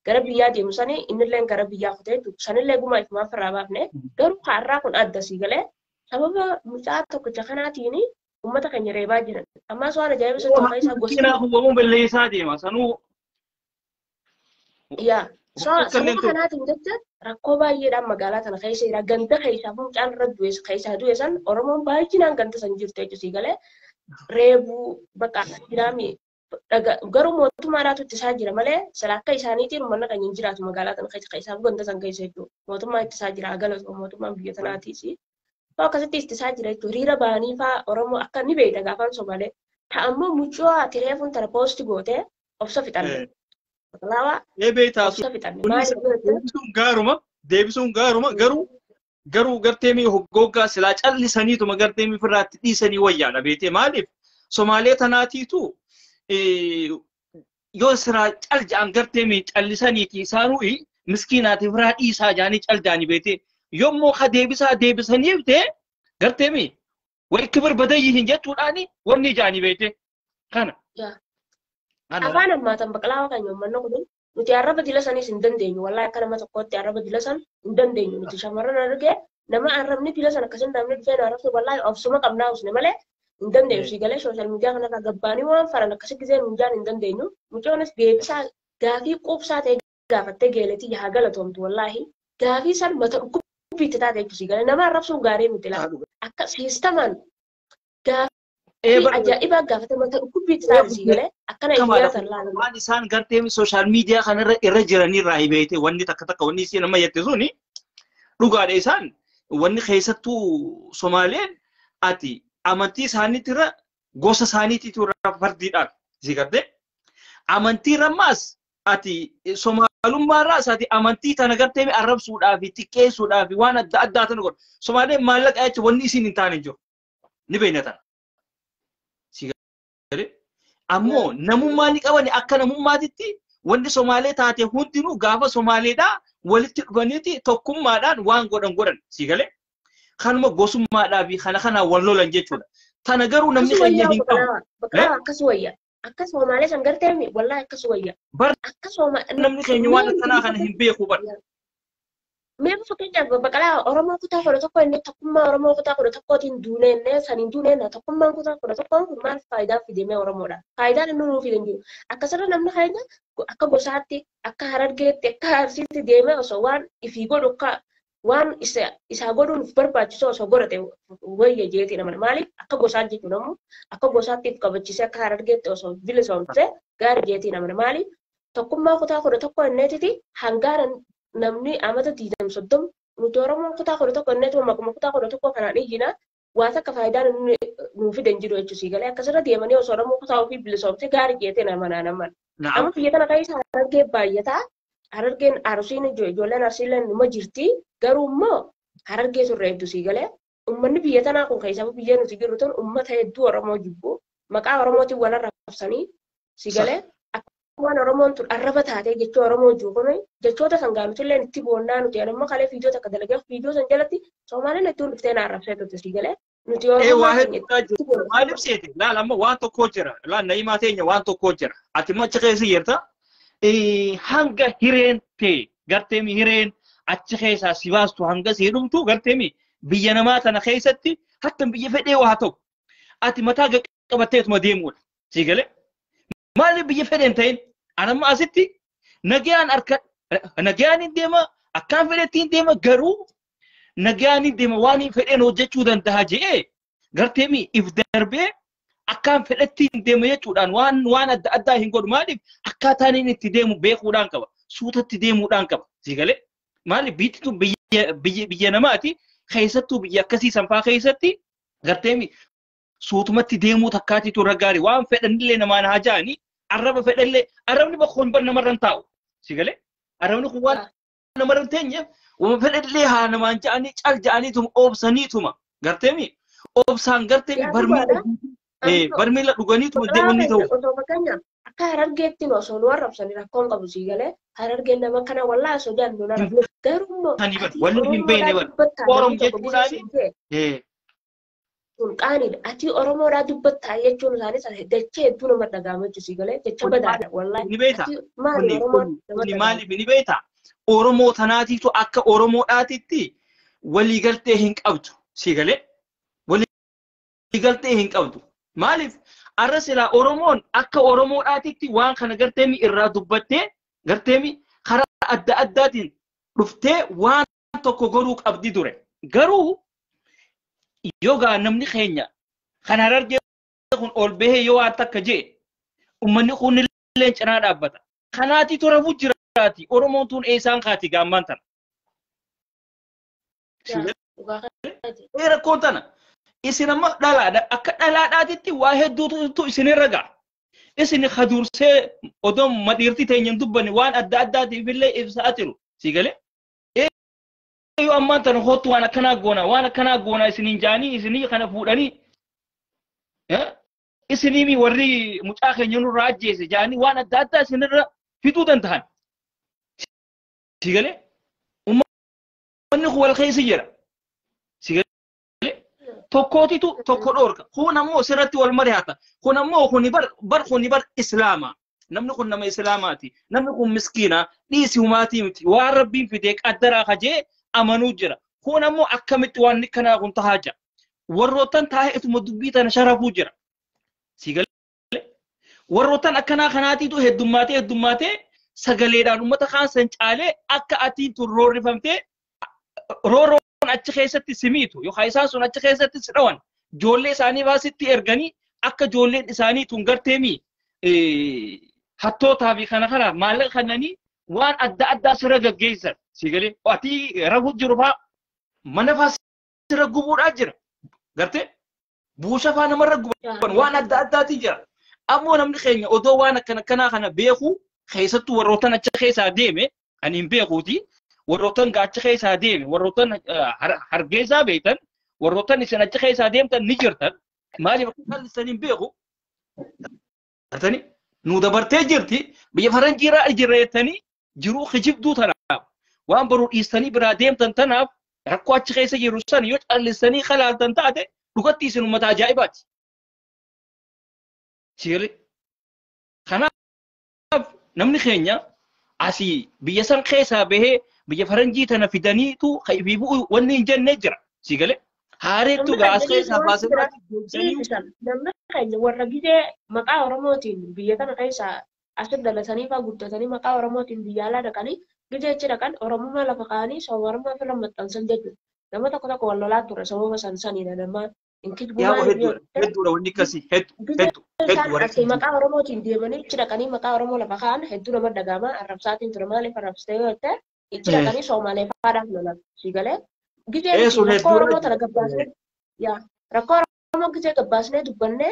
gara biyyaa deemu sanii innillee gara biyyaa kutee jechuudha. Sanillee gumaa ifumaaf irraa baafne garuu har'aa kun adda sii galee sababa mucaa tokkicha kanaatiin uummata keenya reebaa jiran. Ammas waan ajaa'iba isa tokko isaa gosa. Kinaafuu wamuun balleessaa deema sanuu. Yaa sababa kanaatiin jecha rakkoo baay'eedhaan magaalaa tana keessa jira. Ganda keessaa mucaan irra du'e keessaa du'e san Oromoon baay'inaan ganda san jirtu jechuudha sii galee reebuu bakka jiraami. Garuu mootummaadhaatu ittisaa jira malee sila akka isaaniitiin uummanni keenya hin jiraatu magaalaa tana keessa keessaa ganda san keessa jechuudha. Mootummaa ittisaa jira galatu mootummaan biyya tanaatiis. Akkasitti ittisaa jira jechuudha. Hiriira ba'anii fa'aa Oromoo akka ni beekta gaafaan Somaalee. Ta'ammoo mucoo ati reefuun tana poosti gootee obsa fixanne. Lawaa obsa fixanne. Deebisuun gaaruma garuu gartee hoggoggaa silaa callisaniituma gartee ofirraatti dhiisanii wayyaadha beetee maaliif Somaalee tanaatiitu yoo silaa cal ja'an gartee callisaniiti isaanuu miskiinaati ofirraa dhiisaa ja'anii cal ja'anii beetee yommuu ka deebisaa deebisaniif ta'e gartee wayi kibir badayyi hin jechuudhaani wanni ja'anii beetee kana. Afaan ammaatan baqalaa kan uummanni kun nuti arraba dila sanis hin dandeenyu wallaahi akka nama tokkootti arraba dila san hin dandeenyu nuti shamarran argee nama arrabni dila san akkasin namni dhufee nu arrabsu wallaahi obsuma qabnaa usne malee hin dandeenyu si galee sooshaal miidiyaa kanarraa gabbaanii waan faran akkasi gisee nu jaan hin dandeenyu mucoonis deebisaa gaafii quubsaa ta'e gaafattee geeletii haa galatoomtu wallaahi gaafii san mata dhukkubbiitti taate jechuudha si galee nama arrabsuun gaarii miti laa akka siistamaan gaafii ajaa'ibaa gaafate mata dhukkubbiitti taate si galee akkana iyyatan laalan. Waan isaan gartee sooshaal miidiyaa kanarra irra jiranirraa hibeete wanni takka takka wanni isiin amma jette suni dhugaadha isaan wanni keessattuu Somaaleen ati amantii isaaniitirra gosa isaaniitiitu irra fardiidhaan si gartee amantii rammaas ati Somaalummaarraas ati amantii tana gartee arrabsuudhaa fi xiqqeessuudhaa fi waan adda addaa tana godhu Somaaleen maallaqa jecha wanni isiin hin taane jiru ni beekna tana. Ammoo namummaa ni qabani akka namummaatitti wanni Somaalee taate hundinuu gaafa Somaaleedhaa walitti dhufaniiti tokkummaadhaan waan godhan godhan si galee kanuma gosummaadhaa fi kana kanaan wal lolan jechuudha. Tana garuu namni keenya hin qabu. Akkas wayya. Akka Somaalee san gartee wallaahi akkas wayya. Akka namni keenya waan akkanaa kana hin beeku bara. Mee fakkeenyaaf baqalaa Oromoo kutaa 11 inni tokkummaa Oromoo kutaa 11tiin duuneenne saniin duuneenna tokkummaan kutaa 11 kun maal faayidaa fidemee Oromoodha. Faayidaan inni nuu fide hin jiru. Akkasirra namni keenya akka gosaatti, akka Harargeetti, akka Arsiitti deemee osoo waan ifii godhu akka waan isaa godhuun barbaachisu osoo godhate wayya jeetii nama. Maaliif akka gosaa jechuun ammoo akka gosaatti if kabachiisee akka Harargeetti osoo bilisoomte gaarii jeetii nama. Maaliif tokkummaa kutaa 11 inneetiti hangaara namni amata 20-30 nuti Oromoon kutaa 11 inneetuma maquma kutaa 11 kanaan iyyina waan akka faayidaan nuu fide hin jiru jechuudha sii galee akkasirra deemanii osoo Oromoo kutaa ofii bilisoomte gaarii jeetee nama naanaman. Amma biyya kana keessa Harargee baay'ataa Harargeen Arsiin ijoolleen Arsiileen numa jirti garuu immoo Harargee turre hedduu sii galee uummanni biyya tanaa kun keessaa biyya nuti jirru tun uummata hedduu Oromoo jibbu maqaa Oromootiin wal arrabsanii sii galee waan Oromoon tun arraba taatee jechuu Oromoo jiru kun jechoota sangaa nuti illee itti boonnaa nuti amma kalee fiidiyoo takka dalagee fiidiyoo san jalatti Somaaleen hedduun dhuftee na arrabsee turte sii galee nuti Oromoo maaliif seete laal amma waan tokko jira laal na'imaa teenya waan tokko jira ati immoo achi keessa jirta hanga hireen ta'e garteemi hireen achi keessaa si baastu hanga si dhumtu garteemi biyya namaa tana keessatti hatta biyya fedhee waa ta'u ati mataa qabatteetuma deemuudha sii galee maaliif biyya fedheen ta'in anamma asitti nagayaan harka nagayaan hin deema akkaan fedhetti hin deema garuu nagayaan hin deema waan hin fedheen hojjechuu danda'a je'ee garteemi if darbee akkaan fedhetti hin deema jechuudhaan waan adda addaa hin godhu maaliif akkaataan inni itti deemu beekuudhaan qaba suutatti deemuudhaan qaba sii galee maaliif biyyi tun biyya namaati keessattuu biyya akkasii sanfaa keessatti garteemi suutumatti deemuu takkaatiitu irra gaarii waan fedhanillee namaan haa ja'anii arraba fedhallee arrabni bakkoon bar namarra hin taa'u si galee arrabni kun waan namarra hin teenyeef waan fedhallee haa namaan ja'anii cal ja'aniituma oobsaniituma garteemi oobsaan garteemi barmii. Barmeela dhuganiitu wanni ta'u. Osoo fakkeenyaaf akka Harargeetti osoo nu arrabsanii rakkoon qabu sii galee Harargeen nama kana wallaa osoo jaannu na garuu immoo wanni hin beekne bar Oromoo jechuudhaani. Kun qaaniidha. Ati Oromoodhaa dubbattaa jechuun isaanii dachee hedduu nama dhaga'ama jechuun sii galee jecha badaadha wallaahi. Ni beekta. Kuni maaliif ni beekta? Oromoo tanaatiitu akka Oromoodhaatitti waliigaltee hin qabdu sii galee waliigaltee hin qabdu. Maaliif arra silaa Oromoon akka Oromoodhaatitti waan kana garteemi irraa dubbattee garteemi karaa adda addaatiin dhuftee waan tokko godhuu qabdi ture. Garuu yogaa namni keenya kan Harargee kun ol bahee yoo waan takka jee uummanni kun illee cinaa dhaabbata. Kanaatiitu rafuu jiraati. Oromoon tun eessaan kaati gaammaan tana. Rakkoon tana. Isin amma dhalaadha. Akka dhalaadhaatitti waa hedduutu isinirra ga'a. Isin hadursee odoo madhiirti teenya hin dubbanne waan adda addaatiif illee ibsaa jiru. Si galee? Yoo ammaan tana hootu waan akkanaa goona waan akkanaa goona isiniin jaanii isinii kana fuudhanii isinii warri mucaa keenya nurraa ajjeese jaanii waan adda addaa isinirra fiduu danda'an. Si galee? Uummanni kun wal keessa jira. Si galee? Tokkootitu tokko dhoorka. Kun ammoo sirratti wal mari'ata. Kun ammoo kuni bar kuni bar Islaama. Namni kun nama Islaamaati. Namni kun miskiina. Dhiisi humaatii miti. Waan Rabbiin fidee qaddaraa kajee amanuu jira. Kun ammoo akkamitti waan kanaa kun tahaa jira. Warroottan taa'ee ituma dubbii tana sharafuu jira. Si galee? Warroottan akkanaa kanaatiitu heddummaatee heddummaatee sagaleedhaan uummata kaan san caalee akka atiin tun roorrifamtee roorroon achi keessatti simiitu yookaan isaan sun achi keessatti si dhawan ijoollee isaanii baasitti erganii akka ijoolleen isaanii tun garteemii hattootaa fi kana kana maallaqa kannanii waan adda addaa sirra gaggeessan si galee ati rafuu jiru faa mana faa sirra gubuudhaa jira gartee buusha faa namarra guban waan adda addaati jira ammoo namni keenya odoo waan akkana akkanaa kana beeku keessattuu warrootan achi keessaa deeme ani hin beekuuti warrootan achi keessaa deeme warrootan Hargeysaa beektan warrootan isin achi keessaa deemtan ni jirtan maaliif akka callistan hin beeku gartanii nu dabartee jirti biyya faranjiirraa jirra jettanii jiruu kijibduu tanaaf waan baruu dhiistanii biraa deemtan tanaaf rakkoo achi keessa jiru san yoo callistanii kalaaltan taate dhugatti isin uummata ajaa'ibaati. Kanaaf namni keenya asii biyya san keessaa bahee biyya faranjii tana fidaniitu bu'u wanni hin jenne jira. Si galee haareettu gaas keessaa baasee namni keenya warra gizee maqaa Oromootiin biyya kana keessaa asirra dhalatanii fa'aa guddatanii maqaa Oromootiin biyya alaa dhaqanii gizee achi dhaqan Oromummaa lafa kaa'anii soorummaa ofirra maxxansan jechuudha. Nama tokko tokko wal lolaa ture sababa san saniidha nama hin kijibuu hedduudha wanni akkasii hedduu hedduu maqaa Oromootiin deemanii achi dhaqanii maqaa Oromoo lafa kaa'an hedduu nama dhaga'ama arrabsaatiin ture maaliif arrabsitee yoo jette achi dhaqanii Soomalee fa'aadhaaf lolan si galee gizee rakkoo Oromoo tana gabbaasnee yaa rakkoo Oromoo gizee gabbaasnee dubbannee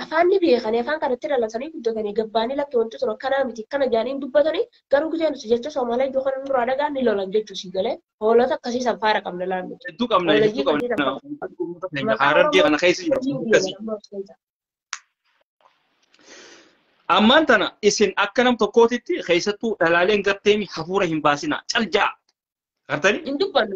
afaan ni beekanii afaan kanatti dhalatanii guddatanii gabbaanii lakki wanti sun akkanaa miti akkana jaaniin dubbatanii garuu gizee nuti jecha Soomalee iddoo kana nurraa dhagaan ni lolan jechuu si galee hoolota akkasii san faara qabna laannu. Hedduu qabna hedduu qabna Harargee kana keessa jiru. Ammaan tana isin akka nam tokkootitti keessattuu dhalaaleen garteemi hafuura hin baasina caljaa. Gartanii? Hin dubbannu.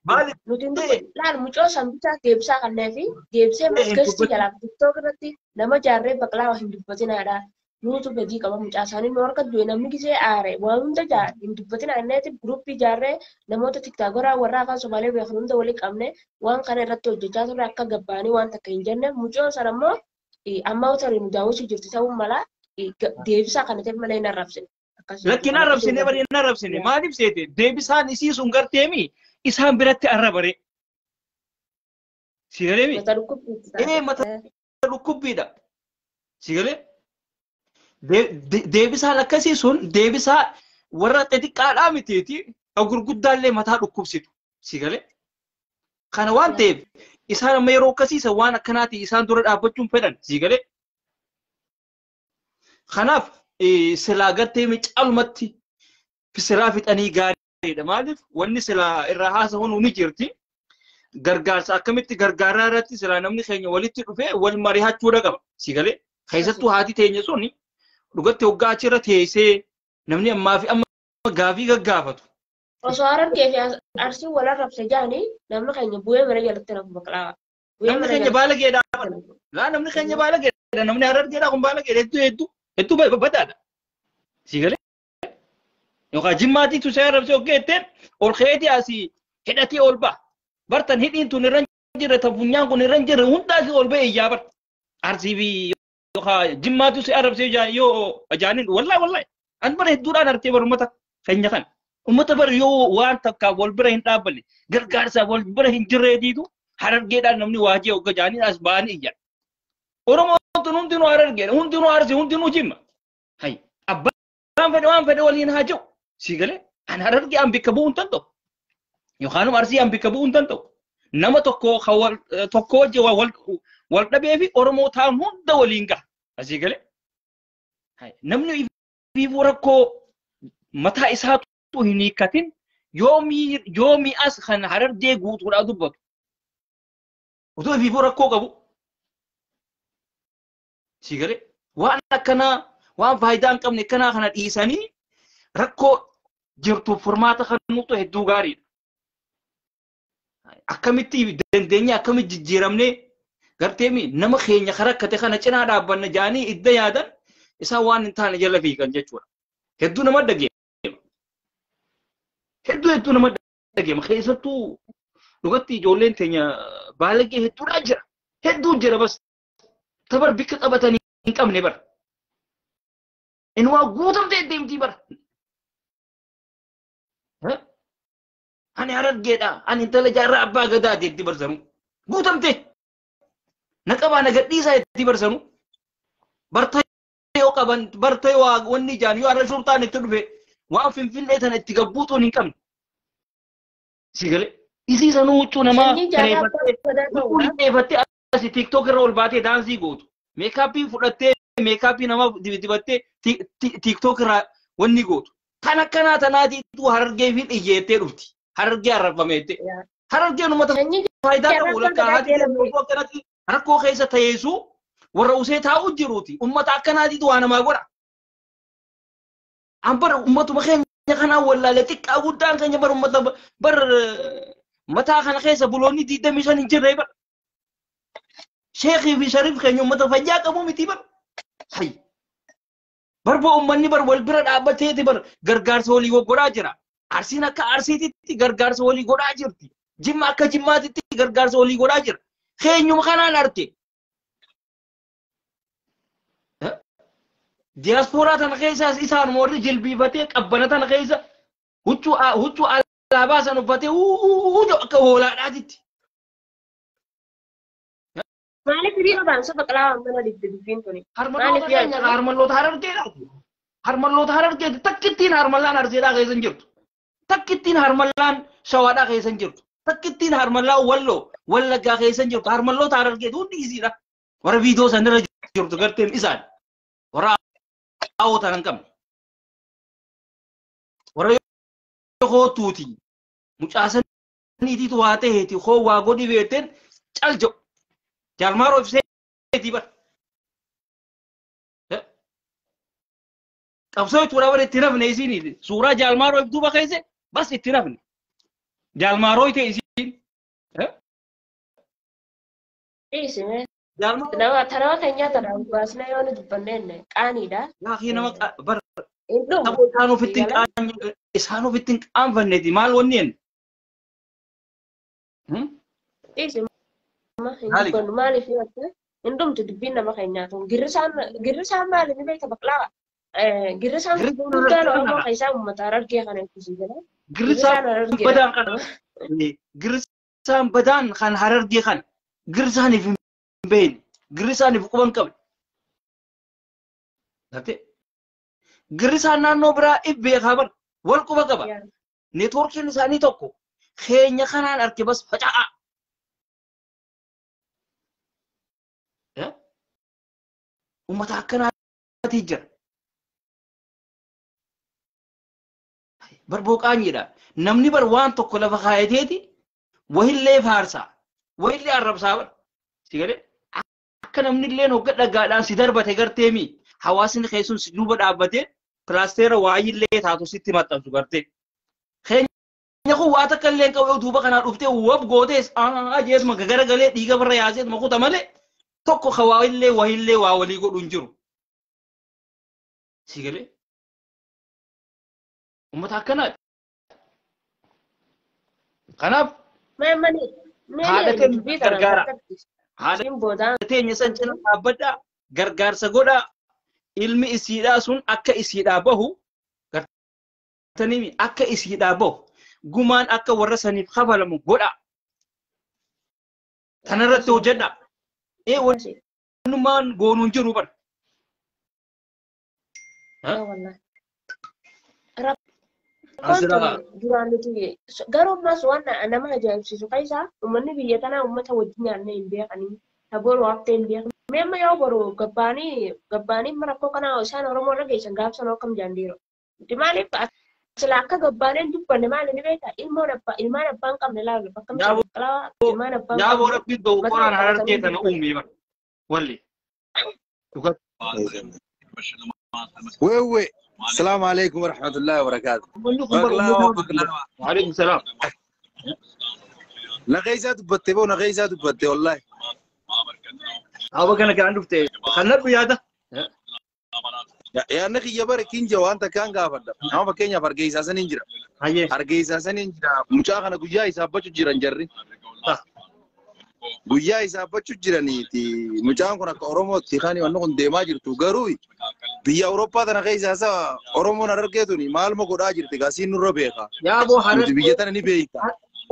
Maaliif? Nuti hin dubbannu. Laal mucoo sanbichaa deebisaa kannee fi deebisee maskessi jalaaf tiktook irratti nama jaarree baqlaa hin dubbatinaadha. Nuutu badii qaba mucaa isaanii nu harka du'e namni gisee aare waan hunda hin dubbatinaa inneeti guruppii jaarree namoota tiktaakoraa warra afaan Somaalee beekan hunda walii qabne waan kana irratti hojjechaa turre akka gabbaanii waan takka hin jenne mucoon sana immoo amma utarii nu daawwachuu jirti ta'uu mala deebisaa kana ta'e malee hin arrabsine. Lakki hin arrabsine bari hin arrabsine maaliif seete deebisaan isii sun garteemi isaan biratti arrabare. Si galee mi? Mata dhukkubbiidha. Ee mata dhukkubbiidha. Si galee? Deebisaan akkasii sun deebisaa warra xixiqqaadhaa mitiiti gurguddaallee mataa dhukkubsitu. Si galee? Kana waan ta'eef isaan amma yeroo akkasiisa waan akkanaati isaan dura dhaabbachuun fedhan si galee? Kanaaf silaa gartee caalumatti silaa fixanii gaariidha. Maaliif wanni silaa irraa haasa'uun ni jirti. Gargaarsa akkamitti gargaaraa irratti silaa namni keenya walitti dhufee wal mari'achuudha qaba. Si galee keessattuu haati teenya suni dhugatti hoggaa achirra teessee namni ammaa fi amma gaafii gaggaafatu. Osoo Harargee fi Arsiin wal arrabse jaanii namni keenya bu'ee mana jalatti nafu baqlaa. Namni keenya baalageedha. Laa namni keenya baalageedha. Namni Harargeedha kun baalageedha hedduu hedduu hedduu badaadha. Si galee yookaan jimmaatiitu see arrabse hoggaa jetteen ol ka'eetii asii hidhatee ol ba'a. Bartan hidhiin tun irra jirre ta funyaan kun irra jirre hundaas ol ba'e iyyaa bar. Arsii fi yookaan jimmaatu si arrabsee yoo ajaaniin wallahi wallahi an bara hedduudhaan artee bar uummata keenya kana. Uummata bara yoo waan takkaaf wal bira hin dhaabbanne gargaarsaaf wal bira hin jirreetiitu Harargeedhaan namni waajjii hogga jaaniin as ba'anii iyyan. Oromoon tun hundinuu Harargeedha, hundinuu Arsii, hundinuu Jimma. Hay abbaan fedhe waan fedhe waliin haa jiru. Si galee an Harargee an bakka bu'uu hin danda'u. Yookaan Arsii an bakka bu'uu hin danda'u. Nama tokko tokko wajji wal dhabee fi Oromoo ta'an hunda waliin gaha. Asii galee. Namni ifiifuu rakkoo mataa isaatu hin hiikkatin yoomii as kan Harargee guutuudhaa dubbatu. Otoo ifiifuu rakkoo qabu. Si galee waan akkanaa waan faayidaa hin qabne akkanaa kana dhiisanii rakkoo jirtuuf furmaata kan nutu hedduu gaariidha. Akkamitti dandeenye akkamitti jijjiiramnee garteemi nama keenya rakkate kana cinaa dhaabbanna jaanii idda yaadan isaan waan hin taane jala fiigan jechuudha. Hedduu nama dhageema. Hedduu hedduu nama dhageema. Keessattuu dhugatti ijoolleen teenya baalagee hedduudhaa jira. Hedduu jira bas. Tabar bikka qabatanii hin qabne bara. Inni waa guutamtee deemtii bara. Ani Harargeedha. Ani intala jaarraa abbaa gadaa jetti barsanu. Guutamte. Na qabaa na gadhiisaa jetti barsanu. Barta yoo qaban barta yoo wanni ijaan yoo har'a shurtaan itti dhufe waan Finfinnee tana itti gabbuutuun hin qabne. Si galee isii sanuu huccuu namaa kireeffattee asii TikTok irra ol baatee daansii gootu. Meekaappii fudhattee meekaappii namaa dibattee TikTok irraa wanni gootu. Kan akkanaa tanaatiitu Harargee fi dhiyyeettee dhufti. Harargee arrabfameette. Harargeen uummata faayidaa qabu lakka haati akkanatti rakkoo keessa ta'eesu warra usee taa'u jiruuti. Uummata akkanaatiitu waa namaa godha. An bara uummatuma keenya kanaa wallaalee xiqqaa guddaan keenya bara uummata bar mataa kana keessa buloonni 25 hin jirre bara. Sheekii fi Shariif keenya uummata fayyaa qabu miti bara. Hayy. Barboo uummanni bar wal bira dhaabbateeti bar gargaarsa walii godhaa jira. Arsiin akka Arsiititti gargaarsa walii godhaa jirti. Jimma akka Jimmaatitti gargaarsa walii godhaa jira. Keenyuma kanaan arte. Diyaaspooraa tana keessaas isaan warri jilbiifatee qabbana tana keessa huccuu alaabaa san uffatee huccuu akka hoolaadhaatitti. Maaliif hiriira ba'an saba qalaa mana dubbiin tuni? Harmalloota Harargeedha. Harmalloota Harargeeti takkittiin harmallaan Arseedhaa keessa hin jirtu. Takkittiin harmallaan Shawaadhaa keessa hin jirtu. Takkittiin harmallaan Walloo Wallaggaa keessa hin jirtu. Harmalloota Harargeeti hundi isiidha. Warra viidiyoo sanarra jirtu garteen isaan. Warra hawwatan hin qabne. Warra hootuuti. Mucaasaniitiitu waa ta'eeti hoo waa godhi beekteen cal jedhu. Jaalmaaroo ibseetii bara. Qabsoo itti bara itti nafne isiin suuraa Jaalmaaroo duuba keesse bas itti nafne. Jaalmaaroo ta'e isiin. Dhiisime. Nama tanawa keenya tana baasnee yoo nu dubbanneen qaaniidha. Yaaqii nama bara isaan ofitti isaan ofitti hin qaanfanneeti maal wanni jennu? Dhiisime. Hin maaliif yoo ta'e hin dhumtu dubbiin nama keenyaa tun girrisaan maaliif ni beekta baqlaa girrisaan guddaan Oromoo keessaa uummata Harargee kana itti jira. Girrisaan badaan kana girrisaan badaan kan Harargee kana girrisaaniif hin beekne girrisaaniif quba hin qabne. Girrisaan naannoo biraa if beekaa bara wal quba qaba. Neetwoorkiin isaanii tokko keenya kanaan arge bas faca'a. Uummata akkanaati jira. Barboo qaanyiidha. Namni bar waan tokko lafa kaayateeti Wahillee faarsaa. Wahillee arrabsaa bara. Si galee akka namni illee hogga dhagaadhaan si darbate garteemi hawaasni keessuun si duuba dhaabbatee pilaasteera waayillee taatu sitti maxxansu gartee. Keenya kun waa takka illee qabu duuba kanaa dhuftee wab gootees jeesuma garagalee dhiiga barra yaaseetuma kuta malee tokko hawaayillee wahillee waa walii godhu hin jiru. Si galee uummata akkanaati. Kanaaf haadha keenya gargaara. Haadha teenya san cina dhaabbadhaa gargaarsa godhaa ilmi isiidhaa sun akka isiidhaa bahu gartanii akka isiidhaa bahu gumaan akka warra saniif kafalamu godhaa. Tanarratti hojjedhaa. Wanumaan goonuu hin jiru bara. Duraan nuti garuu ammas waan nama ajaa'ibsiisu keessaa uummanni biyya tanaa uummata wajjin nyaannee hin beekanii boru haftee hin beekan. Mee amma yoo boru gabbaanii rakkoo kanaa isaan Oromoo irra geessan gaafsan akkam jaandiiro. Nuti maaliif sila akka gabbaaneen dubbanne maali ni beektaa ilmaan abbaan qabne laalu bakka ilmaan abbaan qabne. Yaaboo rabbiin ta'u qoraan harargee tana uumee bara. Walli. Weewwee. السلام عليكم ورحمة الله وبركاته. وعليكم السلام. نغيزات بتي بو نغيزات بتي والله. أبا كان كان دفتي خلنا بياده. يا نخي يا بركين جو أنت كان قافل. أنا بكين يا برجيزة سنينجرا. أرجيزة سنينجرا. مشاخنا جوجا يسابة جيران جري. Guyyaa isaa bachuu jiraniiti. Mucaan kun akka Oromootti kan wanni kun deemaa jirtu garuu biyya Awurooppaa tana keessa isa Oromoon harargee tuni maaluma godhaa jirti gaasiin nurra beeka. Yaaboo harargee biyya tana ni beekta.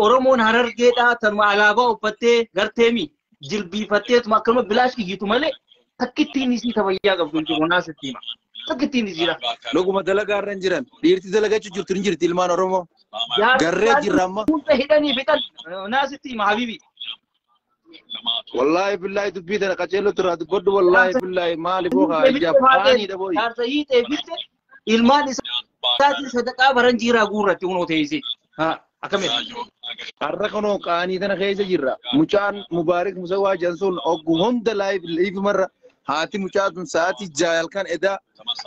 Oromoon harargeedhaa tanuma alaabaa uffattee garteemi jilbiifatteetuma akkanuma bilaash iyyitu malee takkittiin isii tabayyaa qabdu hin jiru naasitti hima. Takkittiin isiidha. Dhuguma dalagaa irra hin jiran dhiirti dalagachuu jirtu hin jirti ilmaan Oromoo. Garree jirra amma. Hunda hidhanii fixan naasitti hima habiibi. والله بالله تبيت انا قتلت ترى تقول والله بالله مالي بوها جاباني دبوي ilmaan isaatiin sadaqaa baranjiiraa guurratti hunoo teessee. Akkamitti? Har'a kunoo qaanii tana keessa jirra. Mucaan Mubaarik Musawwaa Jansuun oggu hunda laayifimarra haati mucaa tun sa'aatii 6 halkan edaa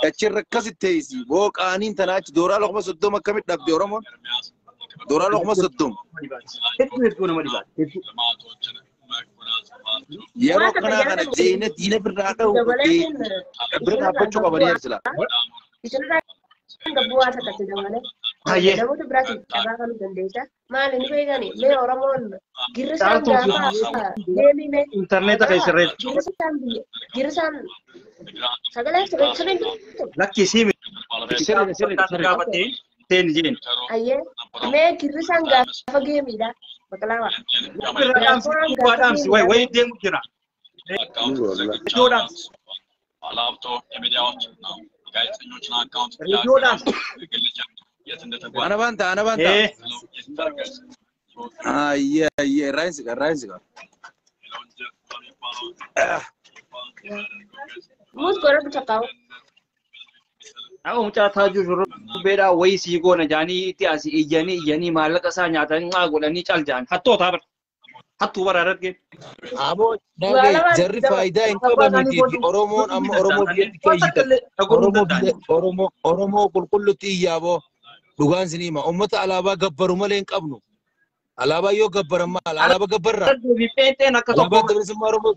achirra akkasitti teessi. Boo qaaniin tana achi dooraa lokma 30 akkamitti dhabde Oromoon? Dooraa lokma 30. Hedduu hedduu nama dhibaate. Yeroo kanaa kana diina diina birraa dha'u bira dhaabbachuu qabanii sila. Isinirraa bu'aa takkatti dabalee. Namoota biraatiin carraa kanuu dandeessa. Maali ni beekani mee Oromoon girrisaan gaafa deemii mee. Intarneeta keessarreetti. Girrisaan sagalee sirrii jirtu. Lakki siimi. Sirrii sirrii gaafatee teen jeen. Ayyee mee girrisaan gaafa geemiidha. Bakalaawa. Birraa dhaamsi bu'aa dhaamsi wayi wayi deemu jira. Iddoo dhaamsi. Reediyoo dhaamsi. Ana baanta ana baanta. Ayyee ayyee raayinsi raayinsi. Muus godhatu takkaa'u. Akka mucaa taajuu shurrubbeedhaa wayii sii goona jaanii itti asii iyyanii iyyanii maallaqa isaa nyaatanii maa godhanii cal jaan hattootaa bara. Hattuu bara argee. Aboo jarri faayidaa hin qabaniiti. Oromoon amma Oromoo biyyatti keeyyitan. Oromoo biyya Oromoo Oromoo qulqullutti iyyaaboo dhugaan isin hima. Uummata alaabaa gabbaru malee hin qabnu. Alaabaa yoo gabbaran maal? Alaabaa gabbarraa. Pheenxeen akka tokko. Alaabaa bilisummaa Oromoo.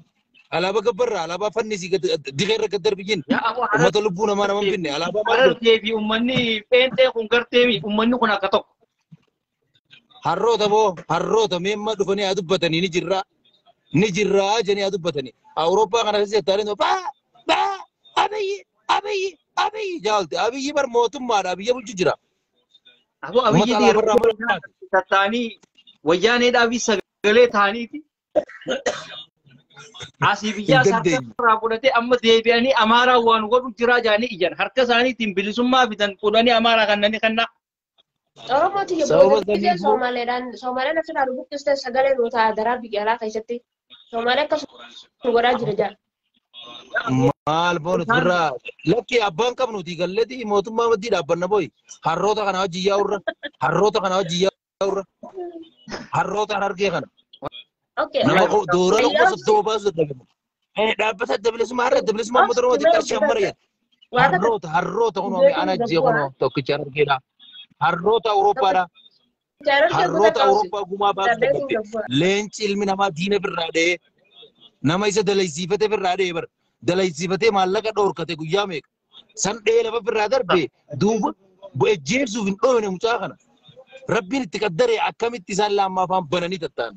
Alaabaa gabbarraa. Alaabaa fannisii diqee irra gad darbiyyin. Uummata lubbuu namaa nama hin binne. Alaabaa maal godhu? Harargee fi uummanni pheenxee kun garteemi uummanni kun akka tokko. Harroota boo harroota meemma dhufanii haa dubbatanii ni jirra ni jirra jedhanii haa dubbatanii Awurooppaa kana keessa taa'anii baa baa Abiyyi Abiyyi Abiyyi jaalte Abiyyi bar mootummaadha biyya bulchu jira. Aboo Abiyyi yeroo tattaanii wayyaaneedhaa fi sagalee ta'aniiti. Asii biyyaa harka fudhatee amma deebi'anii Amaaraa waan godhu jira jedhanii iyyan harka isaaniitiin bilisummaa fidan fuudhanii Amaaraa kannanii kannaa. Oromoo tiyya booda biyya Somaaleedhaan Somaaleen asirraa nu buqqiste sagalee nu ta'a daraa biyya alaa keessatti Somaalee akkasuma godhaa jira jaa. Maal boonu birraa lakki abbaan qabnuti galleeti mootummaa maddii dhaabbanna booyi harroota kana hojii yaa'urra harroota kana hojii irra. Harroota Harargee kana. Okay. Nama doora kuma soddoma baasu dadhabe. Dhaabbata adda bilisummaa har'a adda bilisummaa uummata Oromooti qarshii amma reeya. Harroota harroota kunoo ana jee kunoo tokkicha Harargeedha. Harroota Awurooppaadha. Harroota Awurooppaa gumaa baasu dadhabde. Leenci ilmi namaa diina birraa dha'ee nama isa dalaysiifate birraa dha'ee bara. Dalaysiifatee maallaqa dhoorkate guyyaa meeqa. San dha'ee lafa birraa darbe duuba ejjeebsuuf hin dhoofne mucaa kana. Rabbiin itti qaddaree akkamitti isaan lammaa afaan bananii tatta'an.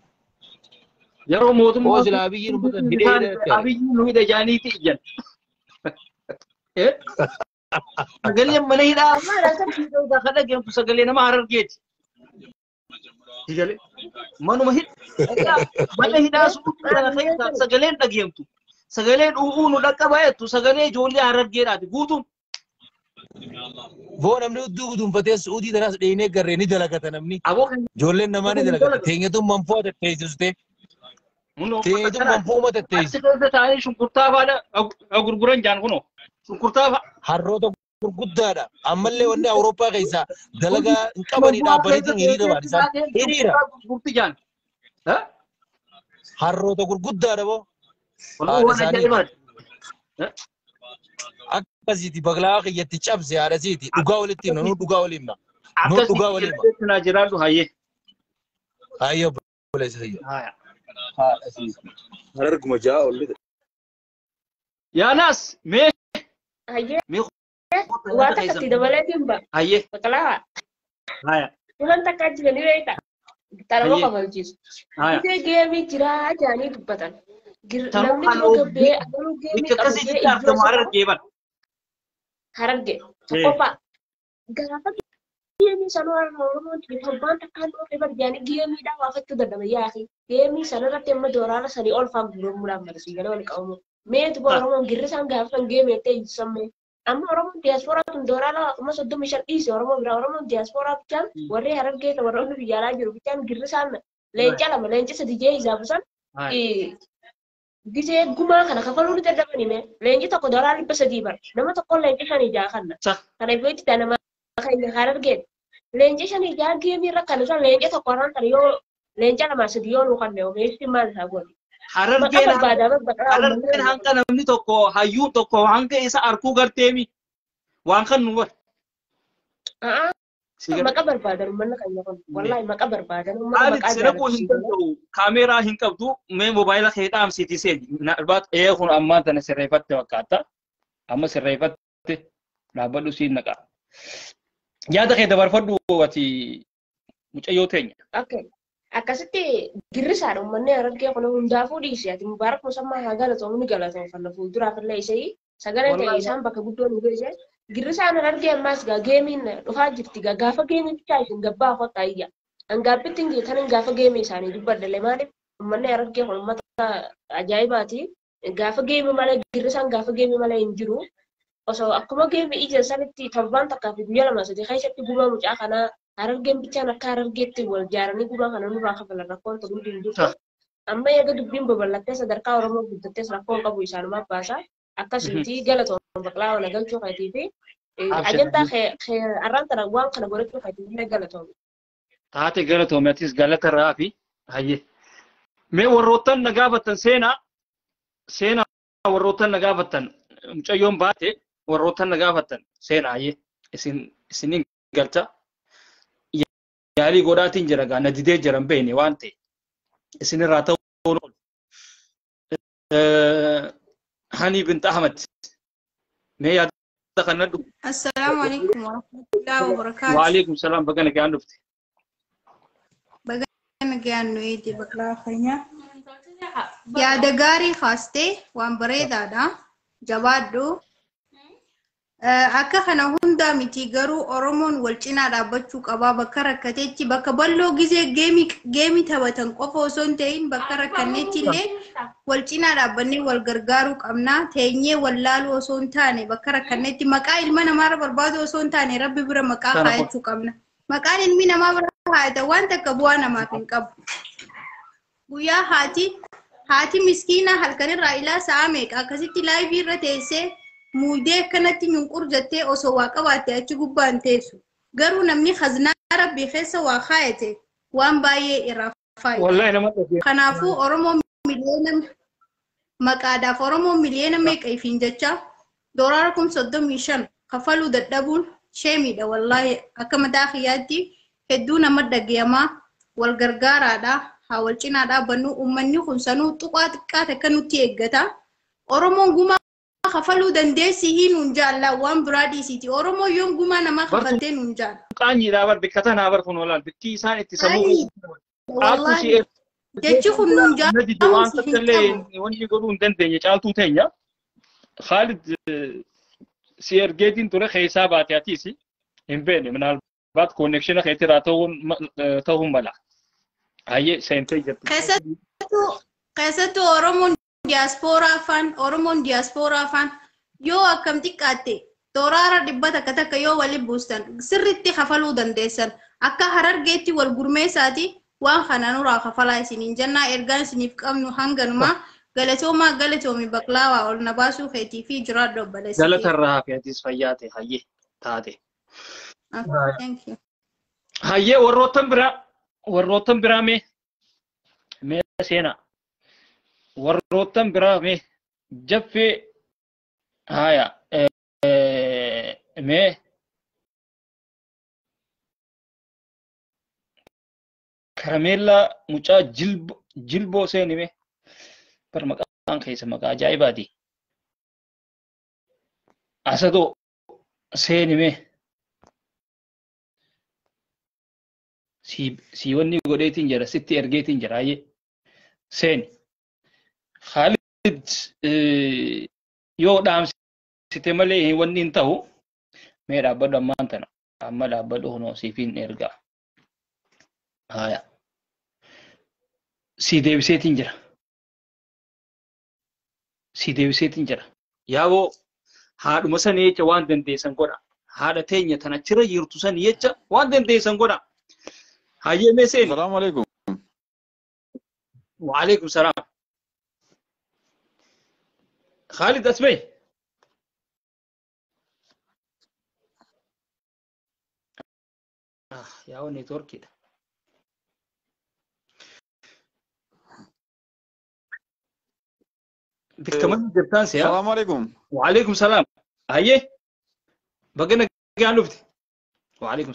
Yeroo mootummaa Hoo silaa Abiyyiin uummata hidhee Abiyyiin nu hidhe jaaniiti iyyan. Sagaleen mana hidhaa kan dhageemtu sagalee nama Harargeeti. Manuma hidhaa mana hidhaa suuqii kana keessa sagaleen dhageemtu. Sagaleen u'uu nu dhaqqabaa jettu sagalee ijoollee Harargeedhaati guutuun. Boo namni hudduu guduunfatee Suudii tanaas dheenee garree ni dalagata namni. Ijoolleen namaa ni dalagata. Teenyatuun manfoo tetteessistee. Teenyatuun manfooma tetteessisti. Achi keessa taa'anii shunkurtaa fa'aadha gurguran jaan kunoo. Shunkurtaa fa'a. Harroota gurguddaadha. Ammallee wanni Awurooppaa keessaa dalagaa hin qabanii dhaabbaniitiin hiriira ba'an isaan. Hiriira. Gurgurti jaan. Harroota gurguddaadha boo. Waan ajaa'ibaati. Akkasiiti baglaa kiyyatti cabse haadha siiti. Dhugaa walitti himna. Nuu dhugaa walii himna. Nuu dhugaa walii himna. Akkasitti naa jiraadhu hayyee. Hayyee obboleessa hayyee. Haadha siiti. Hararguma ja'a olli. Yaanaas mee. Hayyee. Waa takkatti dabaleetiin ba. Hayyee. Baklaa. Haya. Waan takka jiranii beekta. Tarama kabalchiisu. Isee geemii jiraa jaanii dubbatan. Namni dura gabbee agaruu geemii qabu Akkasitti argamu Harargee bara. Harargee. Tokkoffaa. Gaafa geemii sanuu har'a Oromoon torbaan takkaan dhoofee barjaanii geemiidhaan waafachuu danda'ama yaaqi. Geemii sanarratti amma dooraala sanii ol faa gurguramuudhaan marsii galee wal qabamu. Mee duba Oromoon girrisaan gaafa san geemii jettee ibsamee. Amma Oromoon diyaaspooraa tun dooraala 35,000 dhiise Oromoo biraa Oromoon diyaaspooraa bichaan warri Harargee warroonni biyya alaa jiru bichaan girrisaan leenca lama leenca sadi jee hisaabu san gisee gumaa kana kafaluu ni dadhabani mee leenci tokko dooraala 300 bara nama tokko leenca 5 ja'a kanna kana itti nama keenya Harargee leenca 5 ja'a geemii irra kana san leenca tokko haraan kana yoo leenca lama sadi yoo nu kanne ogeessi maal isaa godhe. Harargeen hanga namni tokko hayyuu tokko hanga isa arkuu garteemi waan kan nu bar. Maqa barbaadan uummanni keenya kun wallaahi maqa barbaadan uummata maqaa jaalatu. Siraquu hin danda'u kaameeraa hin qabdu mee moobaayila kee dhaamsiiti seeni. Ee kun ammaan tana sirreeffatte fakkaata. Amma sirreeffatte dhaabbadhu siin naqa. Yaada kee dabarfadhu ati mucayyoo teenya. Okay. Akkasitti girrisaadha uummanni Harargee kun hundaafuu dhiise ati Mubaarak Musammaa haa galatoomu ni galatoomfanna fuulduraaf illee isee sagalee ta'e isaan bakka guddoo nu geesse girrisaan Harargee ammaas gaa geemiin dhufaa jirti gaa gaafa geemii bichaa isin gabbaa hottaa iyya hangaabbitti hin geetanin gaafa geemii isaanii dubbaddalee maaliif uummanni Harargee kun uummata ajaa'ibaati gaafa geemii malee girrisaan gaafa geemii malee hin jiru osoo akkuma geemii ija sanitti torbaan takkaa fi guyyaa lama sadii keessatti gumaa mucaa kanaa Harargeen bichaan akka Harargeetti wal jaaranii gumaa kana nurraa kafalan rakkoon ta'uu hundi hin jirtu. Amma eega dubbiin babal'attee sadarkaa Oromoo guddattees rakkoon qabu isaanumaa baasa. Akkasitti galatoon baqlaa wal galchuu keetii fi ajandaa arraan tana waan kana godhachuu keetii illee galatoome. Taate galatoome atis galata irraa fi hayyee. Mee warroottan na gaafattan seenaa seenaa warroottan na gaafattan mucayyoon baate warroottan na gaafattan seenaa hayyee isiniin galcha. Yaalii godhaatiin jira gaa na didee jira hin beekne waan ta'e isinirraa ta'uu oolu. Hani bint Ahmad mee yaada kana dhufu. Assalaamu alaikum warahmatullahi wabarakaatuh. Waalaikum salaam baga nagaan dhufte. Baga nagaan nu eegde baqlaa keenya. Yaada gaarii kaastee waan bareedaadha. Jabaadhu. Akka kana hundaa miti garuu Oromoon wal cinaa dhaabbachuu qabaa bakka rakkateetti bakka bal'oo gizee geemii taphatan qofa osoo hin ta'in bakka rakkanneetti illee wal cinaa dhaabbannee wal gargaaruu qabna. Teenyee wal laaluu osoo hin taane bakka rakkanneetti maqaa ilma namaarra barbaadu osoo hin taane rabbi bira maqaa kaayachuu qabna. Maqaan ilmi namaa bira kaayata waan takka bu'aa namaaf hin qabu. Guyyaa haati miskiina halkanirraa ilaa sa'a meeqa akkasitti laayivii irra teessee muudee akkanatti nyunqur jettee osoo waa qabaatte achi gubbaan teessu. Garuu namni khaznaa rabbii keessa waa kaayate Waan baay'ee irraa faayida. Wallahi nama dhagee. Kanaafuu Oromoo miliyoona maqaadhaaf Oromoo miliyoona meeqa ifiin jecha doolaara 35,000 kafaluu dadhabuun sheemiidha wallaahi akka mataa kiyyaatti hedduu nama dhagayamaa wal gargaaraadha haa wal cinaa dhaabbannu uummanni kun sanuu tuqaa xiqqaa takka nutti eeggata. Oromoon gumaa kafaluu dandeessi hinuun jaalla waan biraa dhiisiiti. Oromoo yoom gumaa namaa kafaltee nuun jaalla. Qaanyiidhaa bar bikka tanaa bar kun olaal bikki isaan itti sammuu Wallaahi jechi kun nuun Nadi waan jaallu hin takkallee qabu. wanni godhuu hin dandeenye caaltuu teenya. Khaalid si ergeetiin ture keessaa baate atiis hin beekne minaalbaat konneekshina keetirraa ta'uun mala. Hayyee seentee jirti. Keessattuu Oromoon diyaaspooraa afaan Oromoon diyaaspooraa afaan yoo akkam xiqqaatte doolaara 100 yoo waliin buustan sirriitti kafaluu dandeessan akka Harargeetti wal gurmeessaati waan kana nurraa kafalaa isiniin jennaa ergaan isiniif qabnu hanganumaa galatoomaa galatoomi baqlaawaa ol na baasuu keetii fi jiraadhu obboleessa. Galata irraa hafe atis fayyaa ta'e hayyee taate. Thank you. Hayyee warroottan biraa mee mee seenaa warroottan biraa mee jaffee haya mee karameellaa mucaa jilboo seeni mee bar maqaan keessa maqaa ajaa'ibaati. Asadoo seeni mee si wanni godheetiin jira sitti ergeetiin jira hayyee seeni. Khalid yoo dhaamsite malee wanni hin ta'u mee dhaabbadhu ammaan tana amma dhaabbadhu kunoo siifin ergaa. Haya. Si deebiseetiin jira. Si deebiseetiin jira. Yaaboo haadhuma sanii jecha waan dandeessan godha. Haadha teenya tana achirra jirtu sanii jecha waan dandeessan godha. Hayyee mee seeni. Salaamu alaikum. Waalaikum salaam. Khalid Asbey. Ah, yaa'oo neetworkiidha. Bikka mana jirtaan si'a. Salaamu alaikum. Waalaikum salaam. Hayyee. Baga nagaan dhufte. Waalaikum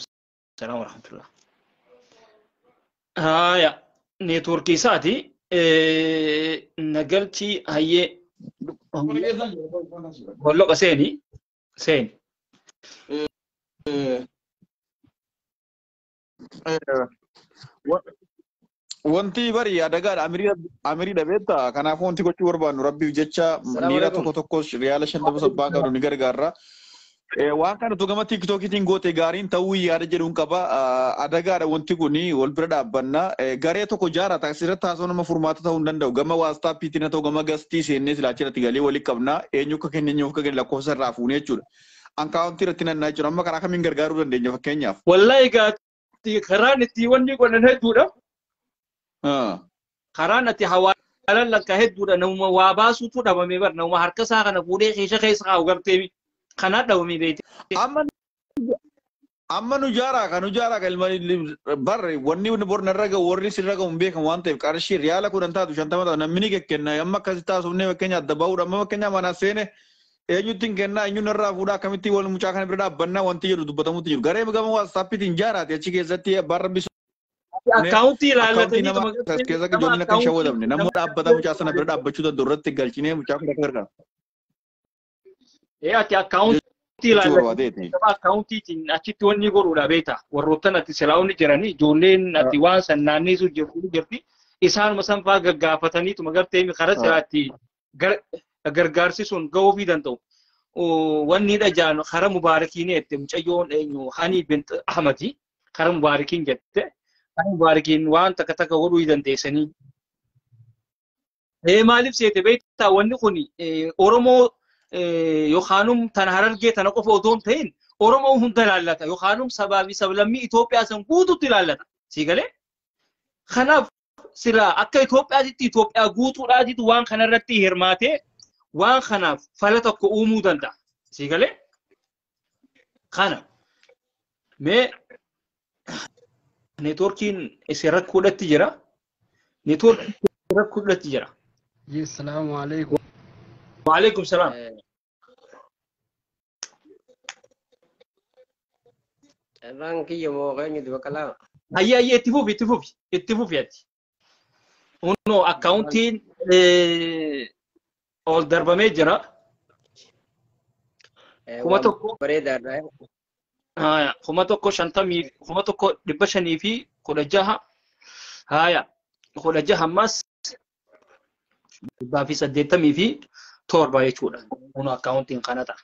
salaam warahmatullah. Haya, neetworkii isaati. Nagalchi hayyee. Holloqa seeni. Seeni. Wanti bari adagaadha amirii dhabeetta kanaafuu wanti gochuu barbaannu rabbiif jecha niira tokko tokkos riyaala 50 qabnu ni gargaarra. Waan kana utuu gama tiiktookiitiin goote gaariin ta'uu yaada jedhuun qaba. Adagaadha wanti kun wal bira dhaabbanna. Garee tokko jaara taasisirratti haasoo nama furmaata ta'uu hin danda'u. Gama waastaappiitiin haa ta'u gama gastii seennee silaachi irratti galii walii qabna. Eenyu akka kenne eenyu akka kenne lakkoofsa irraa fuunee jechuudha. Ankaawuntii irratti nannaa jechuudha. Amma karaa kamiin gargaaruu dandeenya fakkeenyaaf? Wallahi gaatti karaan itti wanni godhan hedduudha. Karaan ati hawaalaan lakka hedduudha. Namuma waa baasuutu dhabame bar namuma harka isaa kana fuudhee keessa keessa kaa'u gartee kanaa dhabame beekte. Amma nu jaaraa kan nu jaaraa kan ilma barre wanni borna irra gahu warri sirra gahu hin beekamu waan ta'eef qarshii riyaala 10 taatu 50 taatu namni ni kenna amma akkasi taasifnee fakkeenya adda bahuudha amma fakkeenya mana seene eenyutti hin kennaa eenyuun irraa fuudhaa akkamitti wal mucaa kana bira dhaabbannaa wanti jedhu dubbatamutti jiru garee gama waastaappiitiin jaaraati achi keessatti abbaan rabbi Akkaawuntii akkaawuntii ilaallatanii nama keessa ijoolleen akka hin shawwadamne namni dhaabbata mucaa sana bira dhaabbachuu danda'u irratti galchinee mucaa kana akka gargaaru. Ati akkaawuntii Jechuu ilaallatanii barbaadeeti. nama akkaawuntiitiin achitti wanni godhuudha beekta. Warroottan ati silaa'onni jiranii ijoolleen ati waan san naanneessu jirtu jirti. Isaanuma san fa'aa gaggaafataniituma gartee karaa silaatti gargaarsi sun ga'uufii danda'u. Wanni dhajaan karaa mubaarakiin jette mucayyoon eenyu Hani bint Ahmadi karaa mubaarakiin jette. Karaa mubaarakiin waan takka takka godhuu dandeessanii. Maaliif seete beektaa wanni kun Oromoo yookaanum tan Harargee tana qofa otoo hin ta'in Oromoo hunda ilaallata yookaanum sabaa fi sablammii Itoophiyaa san guutuutti ilaallata. Sii galee? Kanaaf sila akka Itoophiyaatitti Itoophiyaa guutuudhaatitu waan kanarratti hirmaatee waan kanaaf fala tokko uumuu danda'a. Sii galee? Kana mee Neetwoorkiin isin rakkoodhatti jira. Neetwoorkiin rakkoodhatti jira. Assalamu alaikum. Waalaikum salaam. Carraan kiyya moo keenyuti Baqqalaa? Hayyee hayyee itti fufi itti fufi itti fufi ati. Kunoo akkaawuntiin ol darbamee jira. 1000 Bareedaadha. Haya, 1050 1516. Haya, 16 ammas 187 jechuudha. Kun akkaawuntiin kana ta'a.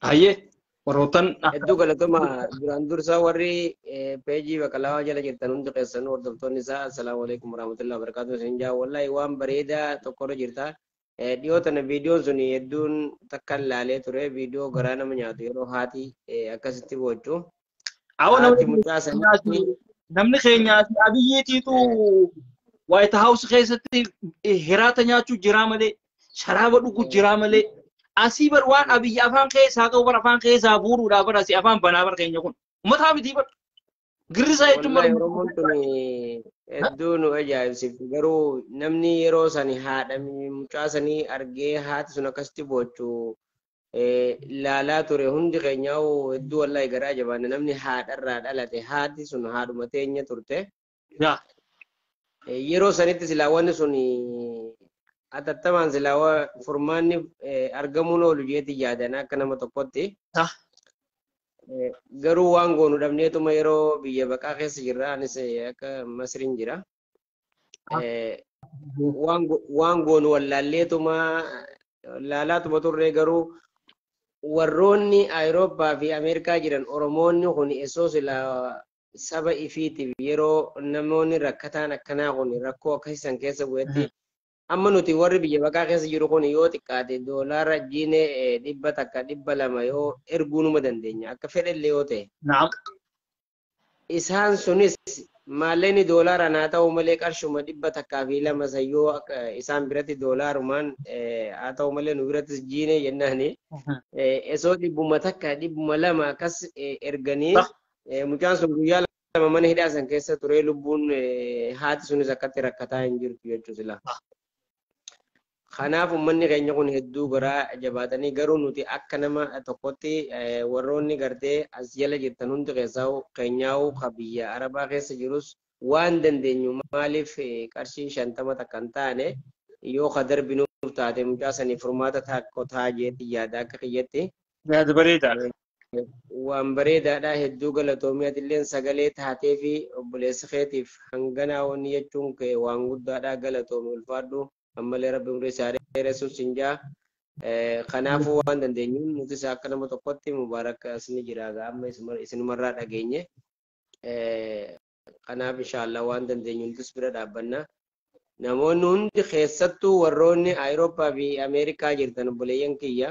Hayyee warroottan Hedduu galatoma duraan dursa warri peejii Baqqalaa jala jirtan hundi keessan hordoftoonni isaa assalaamu alaikum warahmatullahi wabarakatuh isin jaa wallahi waan bareedaa tokkorra jirta. Dhiyoo tana viidiyoon sun hedduun takkan laalee ture viidiyoo garaa nama nyaatu yeroo haati akkasitti boochu. Awwa Haati mucaa sanii namni keenya abiyyeetiitu White House keessatti hiraata nyaachuu jiraa malee sharaaba dhuguu jiraa malee asii bar waan abiyyi afaan keessaa qabu bar afaan keessaa buuruudhaa bar asii afaan banaa bar keenya kun uummataa miti bar girrisaa jechuun bar Wallahi Oromoon tun hedduu nu ajaa'ibsiifti garuu namni yeroo sani haadha mucaa sanii argee haati sun akkasitti boochu laalaa ture hundi keenyaa hedduu wallahi garaa jabaanne namni haadharraa dhalate haati sun haadhuma teenya turte. Yaa. Yeroo sanitti silaa wanni sun atattamaan silaa furmaanni argamuun oolu jeeti yaadan akka nama tokkotti. Garuu waan goonu dhabneetuma yeroo biyya baqaa keessa jirra anis akka Masriin jira. Waan goonu wallaalleetuma laalaatuma turre garuu warroonni Awurooppaa fi Ameerikaa jiran Oromoonni kun osoo silaa saba ifiitiif yeroo namoonni rakkataan akkanaa kun rakkoo akkasiisan keessa bu'etti amma nuti warri biyya baqaa keessa jiru kun yoo xiqqaate doolaara jiine 100 200 yoo erguu numa dandeenya akka fedhellee yoo ta'e. Naam. Isaan sunis maallaqni doolaaraan haa ta'u malee qarshuma 102 san yoo isaan biratti doolaarumaan haa ta'u malee nu birattis jiine jennaani. Osoo 100 200 akkas erganii mucaan sun guyyaa 2 mana hidhaa san keessa ture lubbuun haati sunis akkatti rakkataa hin jirtu jechuu sila. Kanaaf uummanni keenya kun hedduu garaa jabaatanii garuu nuti akka nama tokkotti warroonni gartee as jala jirtan hundi keessaa keenyaa'u ka biyya Arabaa keessa jirus waan dandeenyu maaliif qarshii 50 takka hin taane yoo ka darbinuuf taate mucaa sanii furmaata takko taa jeetti yaada akka kiyyatti. Yaada bareedaadha. Waan bareedaadha hedduu galatoomii atilleen sagalee taatee fi obboleessa keetiif hanganaa wanni jechuun kee waan guddaadha galatoomii ulfaadhu. Ammallee rabbi umrii isaa dheeressuun sin jaa. Kanaafuu waan dandeenyuun nutis akka nama tokkotti mubaarak asni jira amma isinumarraa dhageenye. Kanaaf inshaallah waan dandeenyuun nutis bira dhaabbanna. Namoonni hundi keessattuu warroonni Awurooppaa fi Ameerikaa jirtan obboleeyyan kiyya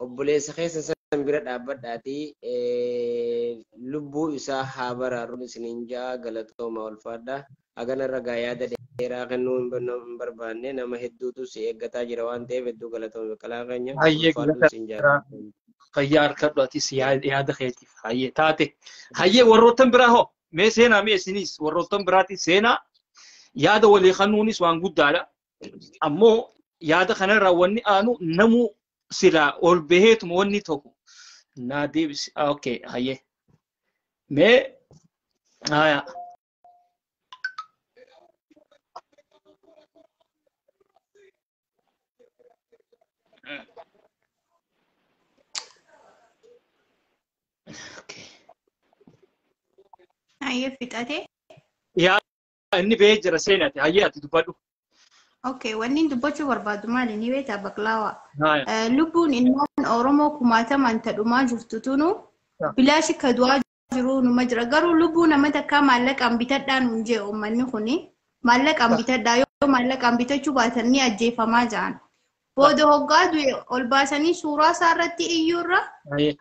obboleessa keessa san bira dhaabbadhaatii lubbuu isaa haa baraaruun isiniin jaa galatooma ulfaadha. Haganarra gaa yaada dheeraa kennuu hin barbaanne nama hedduutu si eeggataa jira waan ta'eef hedduu galatooma Baqqalaa keenya. Hayyee Ulfaadhu sin jaa. Fayyaa harkadhu atis yaada keetiif hayyee taate. Hayyee warroottan biraa hoo mee seenaa mee isinis warroottan biraati seenaa yaada walii kennuunis waan guddaadha. Ammoo yaada kanarraa wanni aanu namuu silaa ol baheetuma wanni tokko naa deebisi. Okay hayyee mee haya. Hayyee fixate. Yaa inni ba'ee jira seenaati. Hayyee ati dubbadhu. Okay, wanni dubbachuu barbaadu maali ni beektaa Baqqalaa. Lubbuun ilmaan Oromoo kumaatamaan tadhumaa jirtu tunu bilaashi ka du'aa jiru numa jira. Garuu lubbuu nama takkaa maallaqaan bitadhaa nuun jee uummanni kuni. Maallaqaan bitadhaa yoo maallaqaan bitachuu baatan ni ajjeefamaa jiran. Booda hoggaa du'e ol baasanii suuraa isaa irratti iyyuurra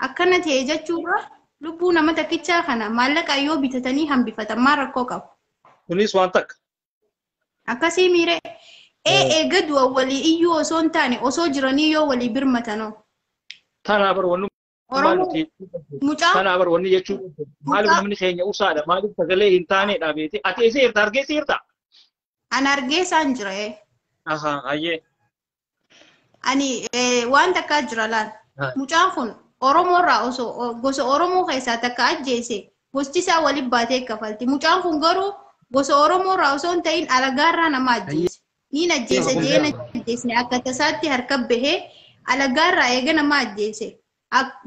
akkana ta'e jechuurra lubbuu nama takkichaa kana maallaqaan yoo bitatanii hambifatan maal rakkoo qabu? Kunis waan takka. Akkasii miiree. Eega du'a walii iyyuu osoo hin taane osoo jiranii yoo walii birmatanoo. Tanaaf bar wanni Oromoo mucaa Kana bar wanni jechuun maaliif namni keenya usaadha maaliif sagalee hin taaneedha beete ati eessa jirta argeessa jirta? An argeessaan jira. Aha ayyee. Ani waan takkaa jira laal. Mucaan kun Oromoorraa osoo gosa Oromoo keessaa takka ajjeese gosti isaa waliin baatee kafalti. Mucaan kun garuu gosa Oromoorraa osoo hin ta'in alagaarraa nama ajjeese. Niin ajjeese jeen ajjeesne akka tasaatti harka bahee alagaarraa eega nama ajjeese.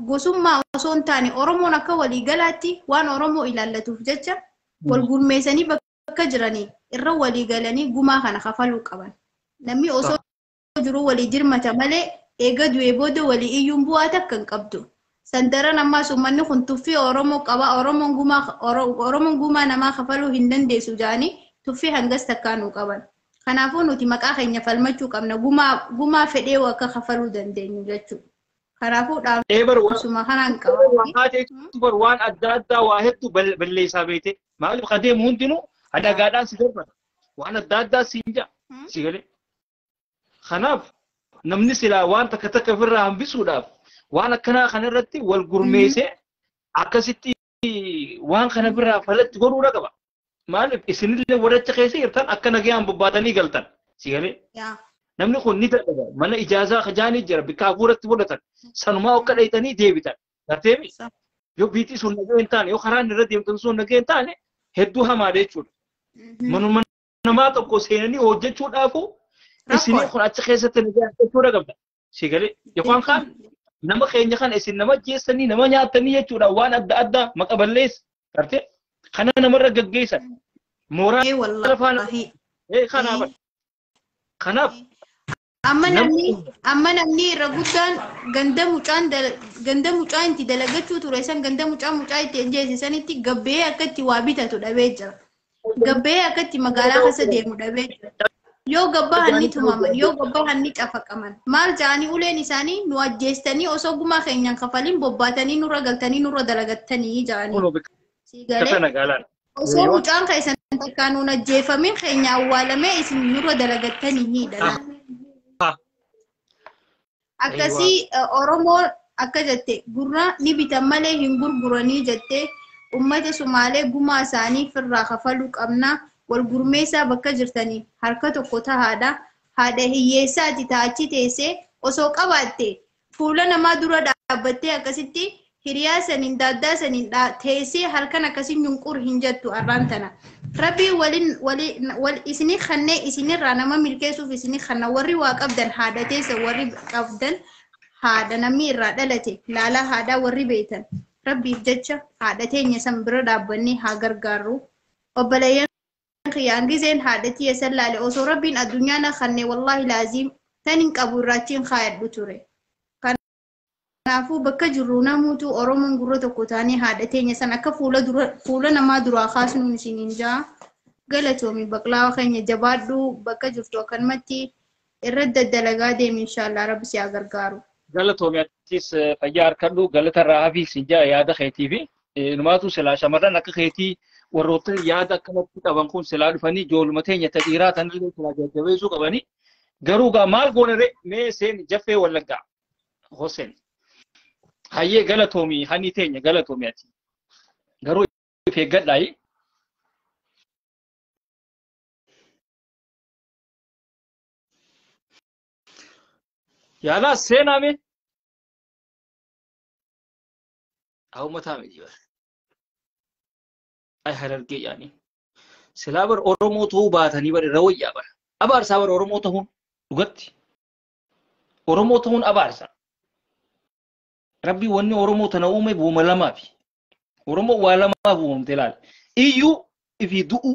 Gosummaa osoo hin taane Oromoon akka waliigalaatti waan Oromoo ilaallatuuf jecha wal gurmeessanii bakka jiranii irra waliigalanii gumaa kana kafaluu qaban. Namni osoo jiru walii jirmata malee eega du'ee booda walii iyyuun bu'aa takka hin qabdu. Sandaran ammaas uummanni kun tuffii Oromoo qaba. Oromoon gumaa namaa kafaluu hin dandeessu jedhanii tuffii hangas takkaa nuu qaban. Kanaafuu nuti maqaa keenya falmachuu qabna. Gumaa fedhee akka kafaluu dandeenyu jechuudha. Kanaafuu dhaamsuma kanaan qaba. Waan adda addaa waa hedduu balleessaa beete. Maaliif kan deemu hundinuu adagaadhaan si darbata. Waan adda addaa siin ja'a. Si galee. Kanaaf namni silaa waan takka takka ofirraa hambisuudhaaf waan akkanaa kanarratti wal gurmeessee akkasitti waan kana birraa falatti godhuudha qaba. Maaliif isinillee wadacha keessa jirtan akka nagayaan bobbaatanii galtan. Si galee. Namni kun ni dadhaba. Mana ijaazaa kajaanii jira bikka hafuuratti godhatan. Sanumaa akka dheeytanii deebitan. Garteemi yoo biitii sun nagee hin taane yoo karaan irra deemtan sun nagee hin taane hedduu hamaadha jechuudha. Manuma namaa tokko seenanii hojjechuudhaafu isinii kun achi keessatti nagee argachuudha qabda. Si galee yookaan kaan nama keenya kana isin nama jeessanii nama nyaatanii jechuudha waan adda addaa maqa balleessa. Gartee kana namarra gaggeessan. Mooraa lafaana kanaaf. Kanaaf Amma namni irra guddaan ganda mucaan itti dalagachuu ture san ganda mucaa itti ajjeese sanitti gabbee akka itti waa bitatu dhabee jira. Gabbee akka itti magaalaa keessa deemu dhabee jira. Yoo gabbaa hanni tumaman, yoo gabbaa hanni cafaqaman, maal ja'anii uleen isaanii nu ajjeestanii osoo gumaa keenyaan kafaliin bobbaatanii nurra galtanii nurra dalagattanii ja'anii. Osoo mucaan keessan takkaan nuun ajjeefamin keenya awwaalamee isin nurra dalagattanii hidha. Akkasii Oromoon akka jette gurra ni bitan malee hin gurguranii jette uummata Sumaalee gumaa isaanii firraa kafaluu qabna. Wal gurmeessaa bakka jirtanii harka tokko tahaadha. Haadha hiyyeessaati taachi teessee osoo qabaatte fuula namaa dura dhaabbattee akkasitti hiriyaa saniin daaddaa saniin teessee halkan akkasii nyunqur hin jettu arraan tana. Rabbii waliin isinii kannee isinirraa nama milkeessuuf isinii kanna warri waa qabdan haadha teessa warri qabdan haadha namni irraa dhalate laalaa haadhaa warri beektan. Rabbiif jecha haadha teenya san bira dhaabbannee haa gargaarru. Obboleeyyan kiyyaan gizeen haadha tiyya san laale osoo rabbiin addunyaa na kannee wallaahi laaziim tan hin qabu irraachiin kaayadhu ture. Kanaafuu bakka jirru namuutu Oromoon gurra tokko taanee haadha teenya san akka fuula namaa duraa kaasnuun isiniin jaa. Galatoomi baqlaawa keenya jabaadhu bakka jirtu akkanumatti irra daddalagaa deemi inshaallah rabbi si haa gargaaru. Galatoomi atis fayyaa harkadhu galatarraa hafii siin jaa yaada keetii fi numaatu silaa shamarran akka keetii warroota yaada akkanatti qaban kun silaa dhufanii ijoolluma teenya ta dhiiraa tanallee silaa jajjabeessuu qabanii garuu gaa maal goonere mee seen jaffee wallaggaa Hoseen. Hayyee galatoomi hani teenya galatoomi ati garuu of eeggadhaayi. Yaalaa seenaa mee? Hawwataa miti bara. Ay harargee yaani. Silaa bara Oromoo ta'uu baatanii bara irra wayyaa bara. Abaarsaa bara Oromoo ta'uun dhugatti. Oromoo ta'uun abaarsa. Rabbi wanni Oromoo tana uume buuma lamaafi. Oromoo waa lamaaf uumamte laal. Iyyuu ifi du'u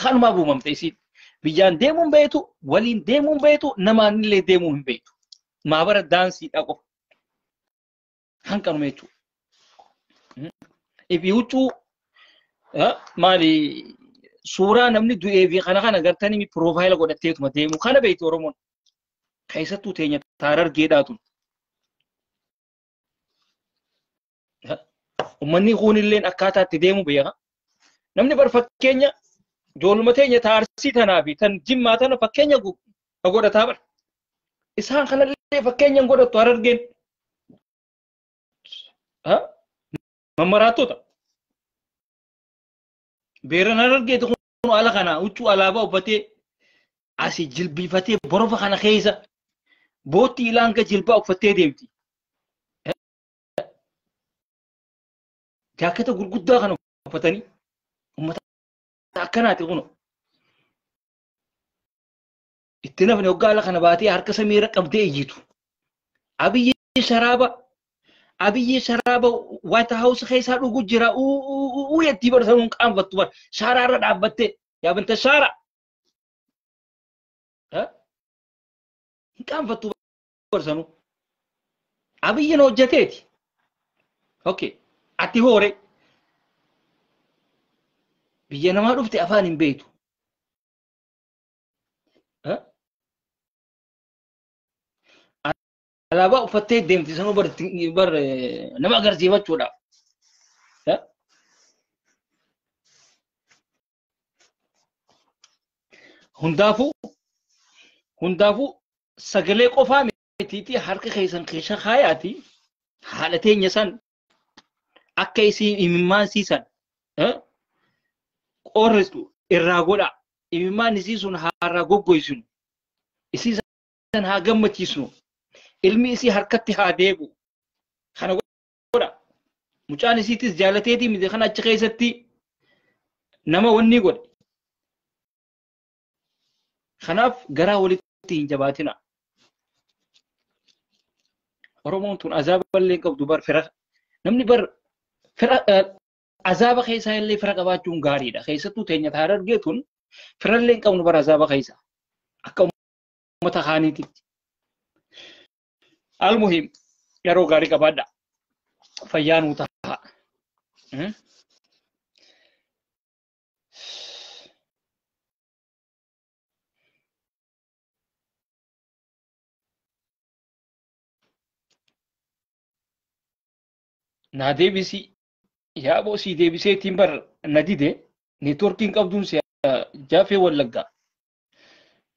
kanumaaf uumamte isiin. Biyyaan deemuun beektu, waliin deemuun beektu, namaan illee deemuu hin beektu. Maabara daansiidha qofa. Hanqanuma jechuudha. Ifi huccuu maali suuraa namni du'ee fi kana kana gartanii piroofaayila godhatteetuma deemu kana beektu Oromoon. Keessattuu teenya taarargeedhaa tun. Uummanni kunilleen akkaataa itti deemu beeka. Namni bar fakkeenya ijoolluma teenya taarsii tanaa fi tan jimmaa tana fakkeenya godhataa bara. Isaan kanallee fakkeenya hin godhattu harargeen. Mammaraatota. Beeran Harargeeti kun ala kana huccuu alaabaa uffatee asii jilbiifatee borofa kana keessa bootti ilaanga jilbaa uffattee deemti. Jaaketa gurguddaa kana uffatanii uummata akkanaati kun. Itti nafni hoggaa ala kana baatee harka samiirra qabdee iyyitu. Abiyyi sharaaba White House keessaa dhugu jira. Uu yetti bar sanuun qaanfattu bar. Shaaraarra dhaabbattee yaa binta shaara. Hin qaanfattu bar sanuu. Abiyyiin hojjeteeti. Okay. Ati hoore. Biyya namaa dhufte afaan hin beektu. Alaabaa uffattee deemti sanuu bar nama agarsiifachuudhaaf. Hundaafuu sagalee qofaa mitiitii harka keessan keessa kaayaati haadha teenya san akka isii imimmaan siisan qorristu irraa godha. Imimmaan isii sun haarraa goggoysinu. Isii san haa gammachiisnu. Ilmi isii harkatti haa deebi'u. Kana godha. Mucaan isiitis jaalateetii miti kana achi keessatti nama wanni godhe. Kanaaf garaa walitti hin jabaatina. Oromoon tun azaaba illee qabdu bar fira. Namni bar fira azaaba keessaa illee fira qabaachuun gaariidha. Keessattuu teenya Harargee tun fira illee hin qabnu bar azaaba keessa. Akka uummata kaaniititti. Almuhim yeroo gaarii qabaadha. Fayyaa nuu ta'a. Naa deebisii yaaboo sii deebiseetiin bar na dide neetworkiin qabduun si jaafee Wallaggaa.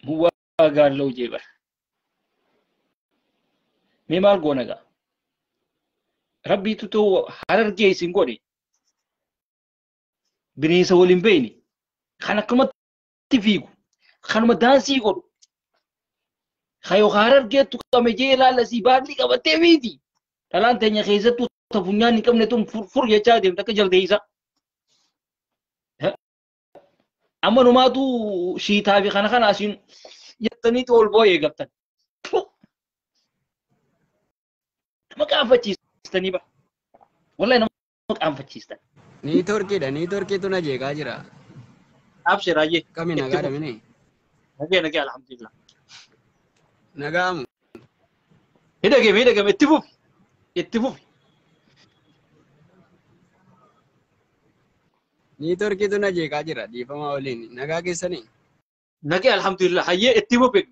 Muwaa gaalloo jee bar. Mee maal goona gaa? Rabbiitu ta'u Harargee isin godhe. Bineensa waliin beeyne. Kan akkamatti fiigu. Kanuma daansii godhu. Kayoo Harargeettu qabame jee ilaalla sii baadii qabattee fiiti. Dhalaan teenya keessattuu funyaan hin qabne tun furfur jechaa deemte akka jaldeessa. Amma numaatu shiitaa fi kana kana asiin jettaniitu ol boo'ee eegaltan. Nama qaanfachiistanii bara. Wallahi nama qaanfachiistan. Niitoorkiidha. Niitoorkiitu na jeeqaa jira. Abshir ayyee. Kami nagaadha mini? Nagee nagee alhamdulillah. Nagaamu. Hidhagame hidhagame itti fufi. Itti fufi. Niitoorkiitu na jeeqaa jira. Dhiifama waliin. Nagaa keessanii? Nagee alhamdulillah. Hayyee itti fufi.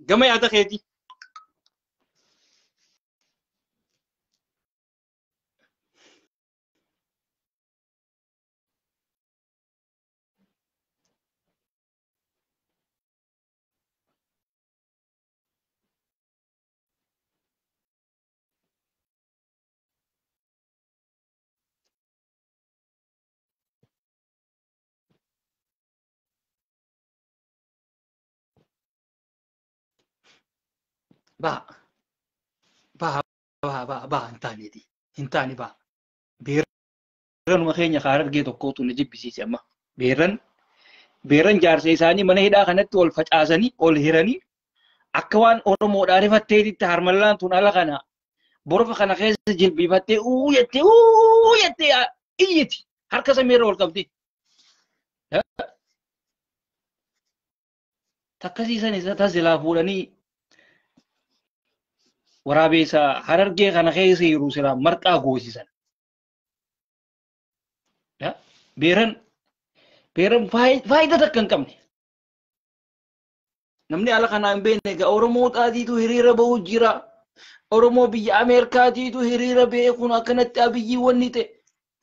Gama yaada keetii. Ba ba ba ba ba hin taaneeti hin taane ba beerranuma keenya Harargee tokkootu na jibbisiise amma beerran jaarsa isaanii mana hidhaa kanatti ol facaasanii ol hiranii akka waan Oromoodhaa rifatteetitti harmallaan tun ala kana borofa kana keessa jilbiifattee uu jettee iyyiti harka samiirra ol qabdi. Takkasiisan isa tasilaa fuudhanii waraabeessa Harargee kana keessa jiru silaa marqaa goosisan. Beeran faayidaa takka hin qabne. Namni ala kanaa hin beekne egaa Oromoo xaatiitu hiriira bahu jira. Oromoo biyya Ameerikaatiitu hiriira ba'e kun akkanatti Abiyyi wanni ta'e.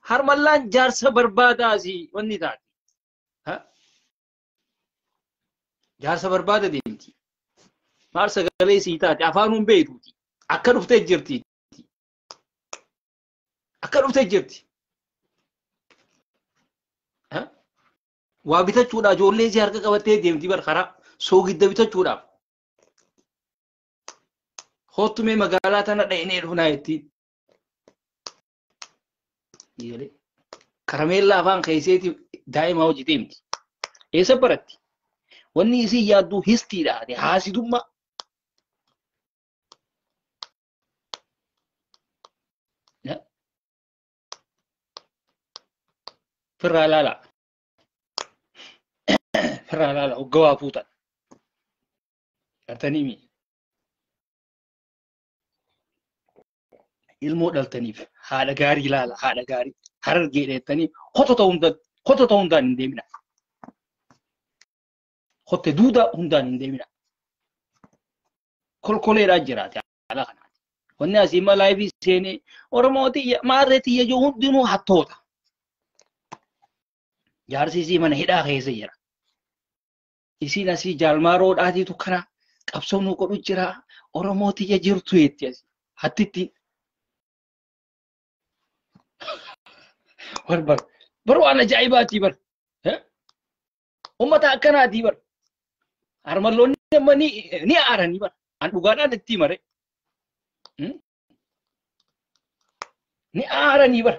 Harmallaan jaarsa barbaadaasi wanni taate. Jaarsa barbaada deemti. Maal sagalee sii taate afaanuun beektuuti. Akka dhuftee jirti. Akka dhuftee jirti. Waa bitachuudhaaf ijoollee isii harka qabattee deemti bar karaa soogidda bitachuudhaaf. Hoottumee magaalaa tana dhaqnee dhufnaa jettiin. Karameellaa afaan keesseeti daa'ima hojii deemti. Eessa baratti? Wanni isii yaadduu histiidha. Haasidummaa. Firraa laala. Firraa laala. Hogga waa fuutan. Gartanii mi? Ilmoo dhaltaniif haadha gaarii laala. Haadha gaarii. Harargee dheettanii kotota hundaan hin deemina. Kotte duudaa hundaan hin deemina. Kolkoleedhaan jiraate haala kanaati. Wanni asii immoo laayivii seenee Oromoo tiyya maarree tiyya jiru hundinuu hattoota. Jaarsi isii mana hidhaa keessa jira. Isiin asii jaalmaaroodhaatiitu kana qabsoo nu godhu jira. Oromoo tiyya jirtu jetti asii. Hattitti. Bar bar waan ajaa'ibaatii bar. Uummata akkanaatii bar. Harmalloonni amma ni aaranii bar. An dhugaadhaan itti mare. Ni aaranii bar.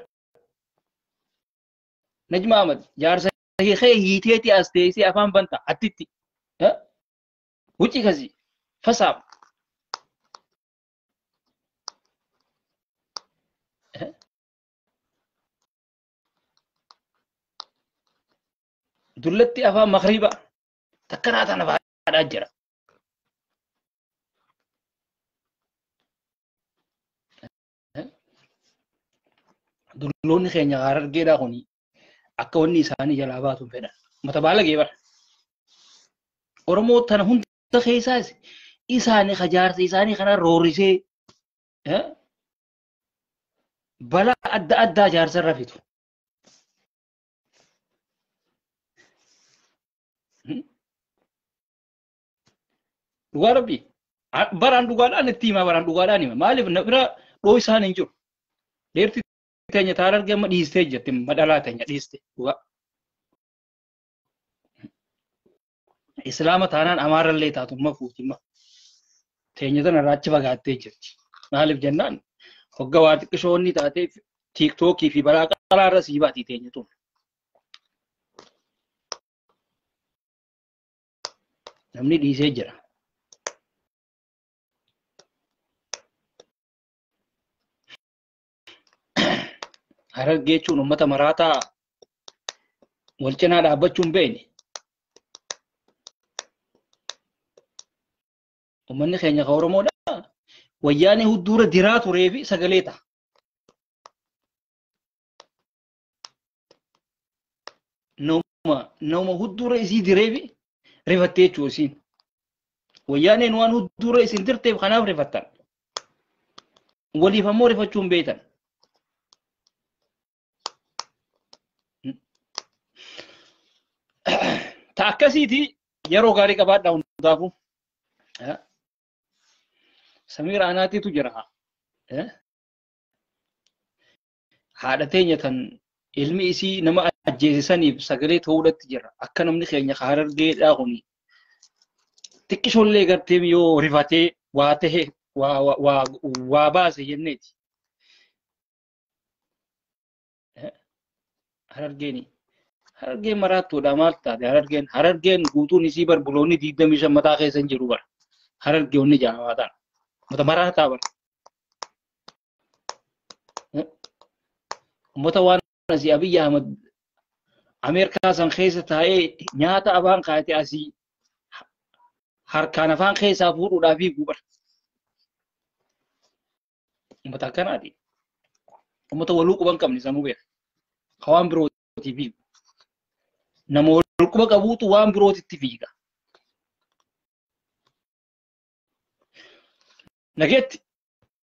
Najma Ahmad jaarsa hiikee hiiteeti as teessee afaan banta hattitti. Wucci kasi fasaaf. Dullatti afaan makriba takkanaa tana baadhaa jira. Dulloonni keenya harargeedhaa kuni akka wanni isaanii jalaa baatu hin fedhan. Mata baalagee bara. Oromoo tana hunda keessaas isaanii jaarsa isaanii kana roorisee balaa adda addaa jaarsa irra fitu. Dhugaa rabbi baraan dhugaadhaan itti himaa baraan dhugaadhaan hima. Maaliif na bira dhoo isaan hin jiru. Dheerti teenya taara argee amma dhiistee jirti madhalaa teenya dhiiste dhugaa. Islaama taanaan amaarallee taatu ma fuuti ma. Teenya tana irraa achi fagaattee jirti. Maaliif jennaan hogga waa xiqqishoonni taatee tiiktookii fi balaa qalaarra sii baati teenya tun. Namni dhiisee jira. Harargee jechuun uummata maraataa wal cinaa dhaabbachuu hin beekne. Uummanni keenya kan Oromoodha. Wayyaanee hudduura diraa turee fi sagalee ta'a. Nama hudduura isii diree fi rifattee jechuudha isiin. Wayyaaneen waan hudduura isin dirteef kanaaf rifattan. Waliif ammoo rifachuu hin beektan. Ta akkasiiti yeroo gaarii qabaadhaa hundaafuu. Samiira anaatiitu jira. Haadha teenya tan ilmi isii nama ajjeesisaniif sagalee ta'uudhatti jira. Akka namni keenya harargeedhaa kuni xiqqishoollee gartee yoo rifatee waa tahe waa baase jenneeti. Harargeeni. Harargeen maraattuudha maal taate harargeen harargeen guutuun isii bar buloonni 25 mataa keessa hin jiru bara. Harargeonni jaamaa ta'an. Mata maraataa bara. Uummata waan asii Abiyyi Ahmad Ameerikaa san keessa taa'ee nyaata afaan kaayate asii harkaan afaan keessaa fuudhuudhaaf fiiguu bara. Uummata akkanaati. Uummata waluu quba hin qabne sanuu beeka. Ka waan birootii fiigu. Nama wal quba qabuutu waan birootitti fiiga. Nageetti.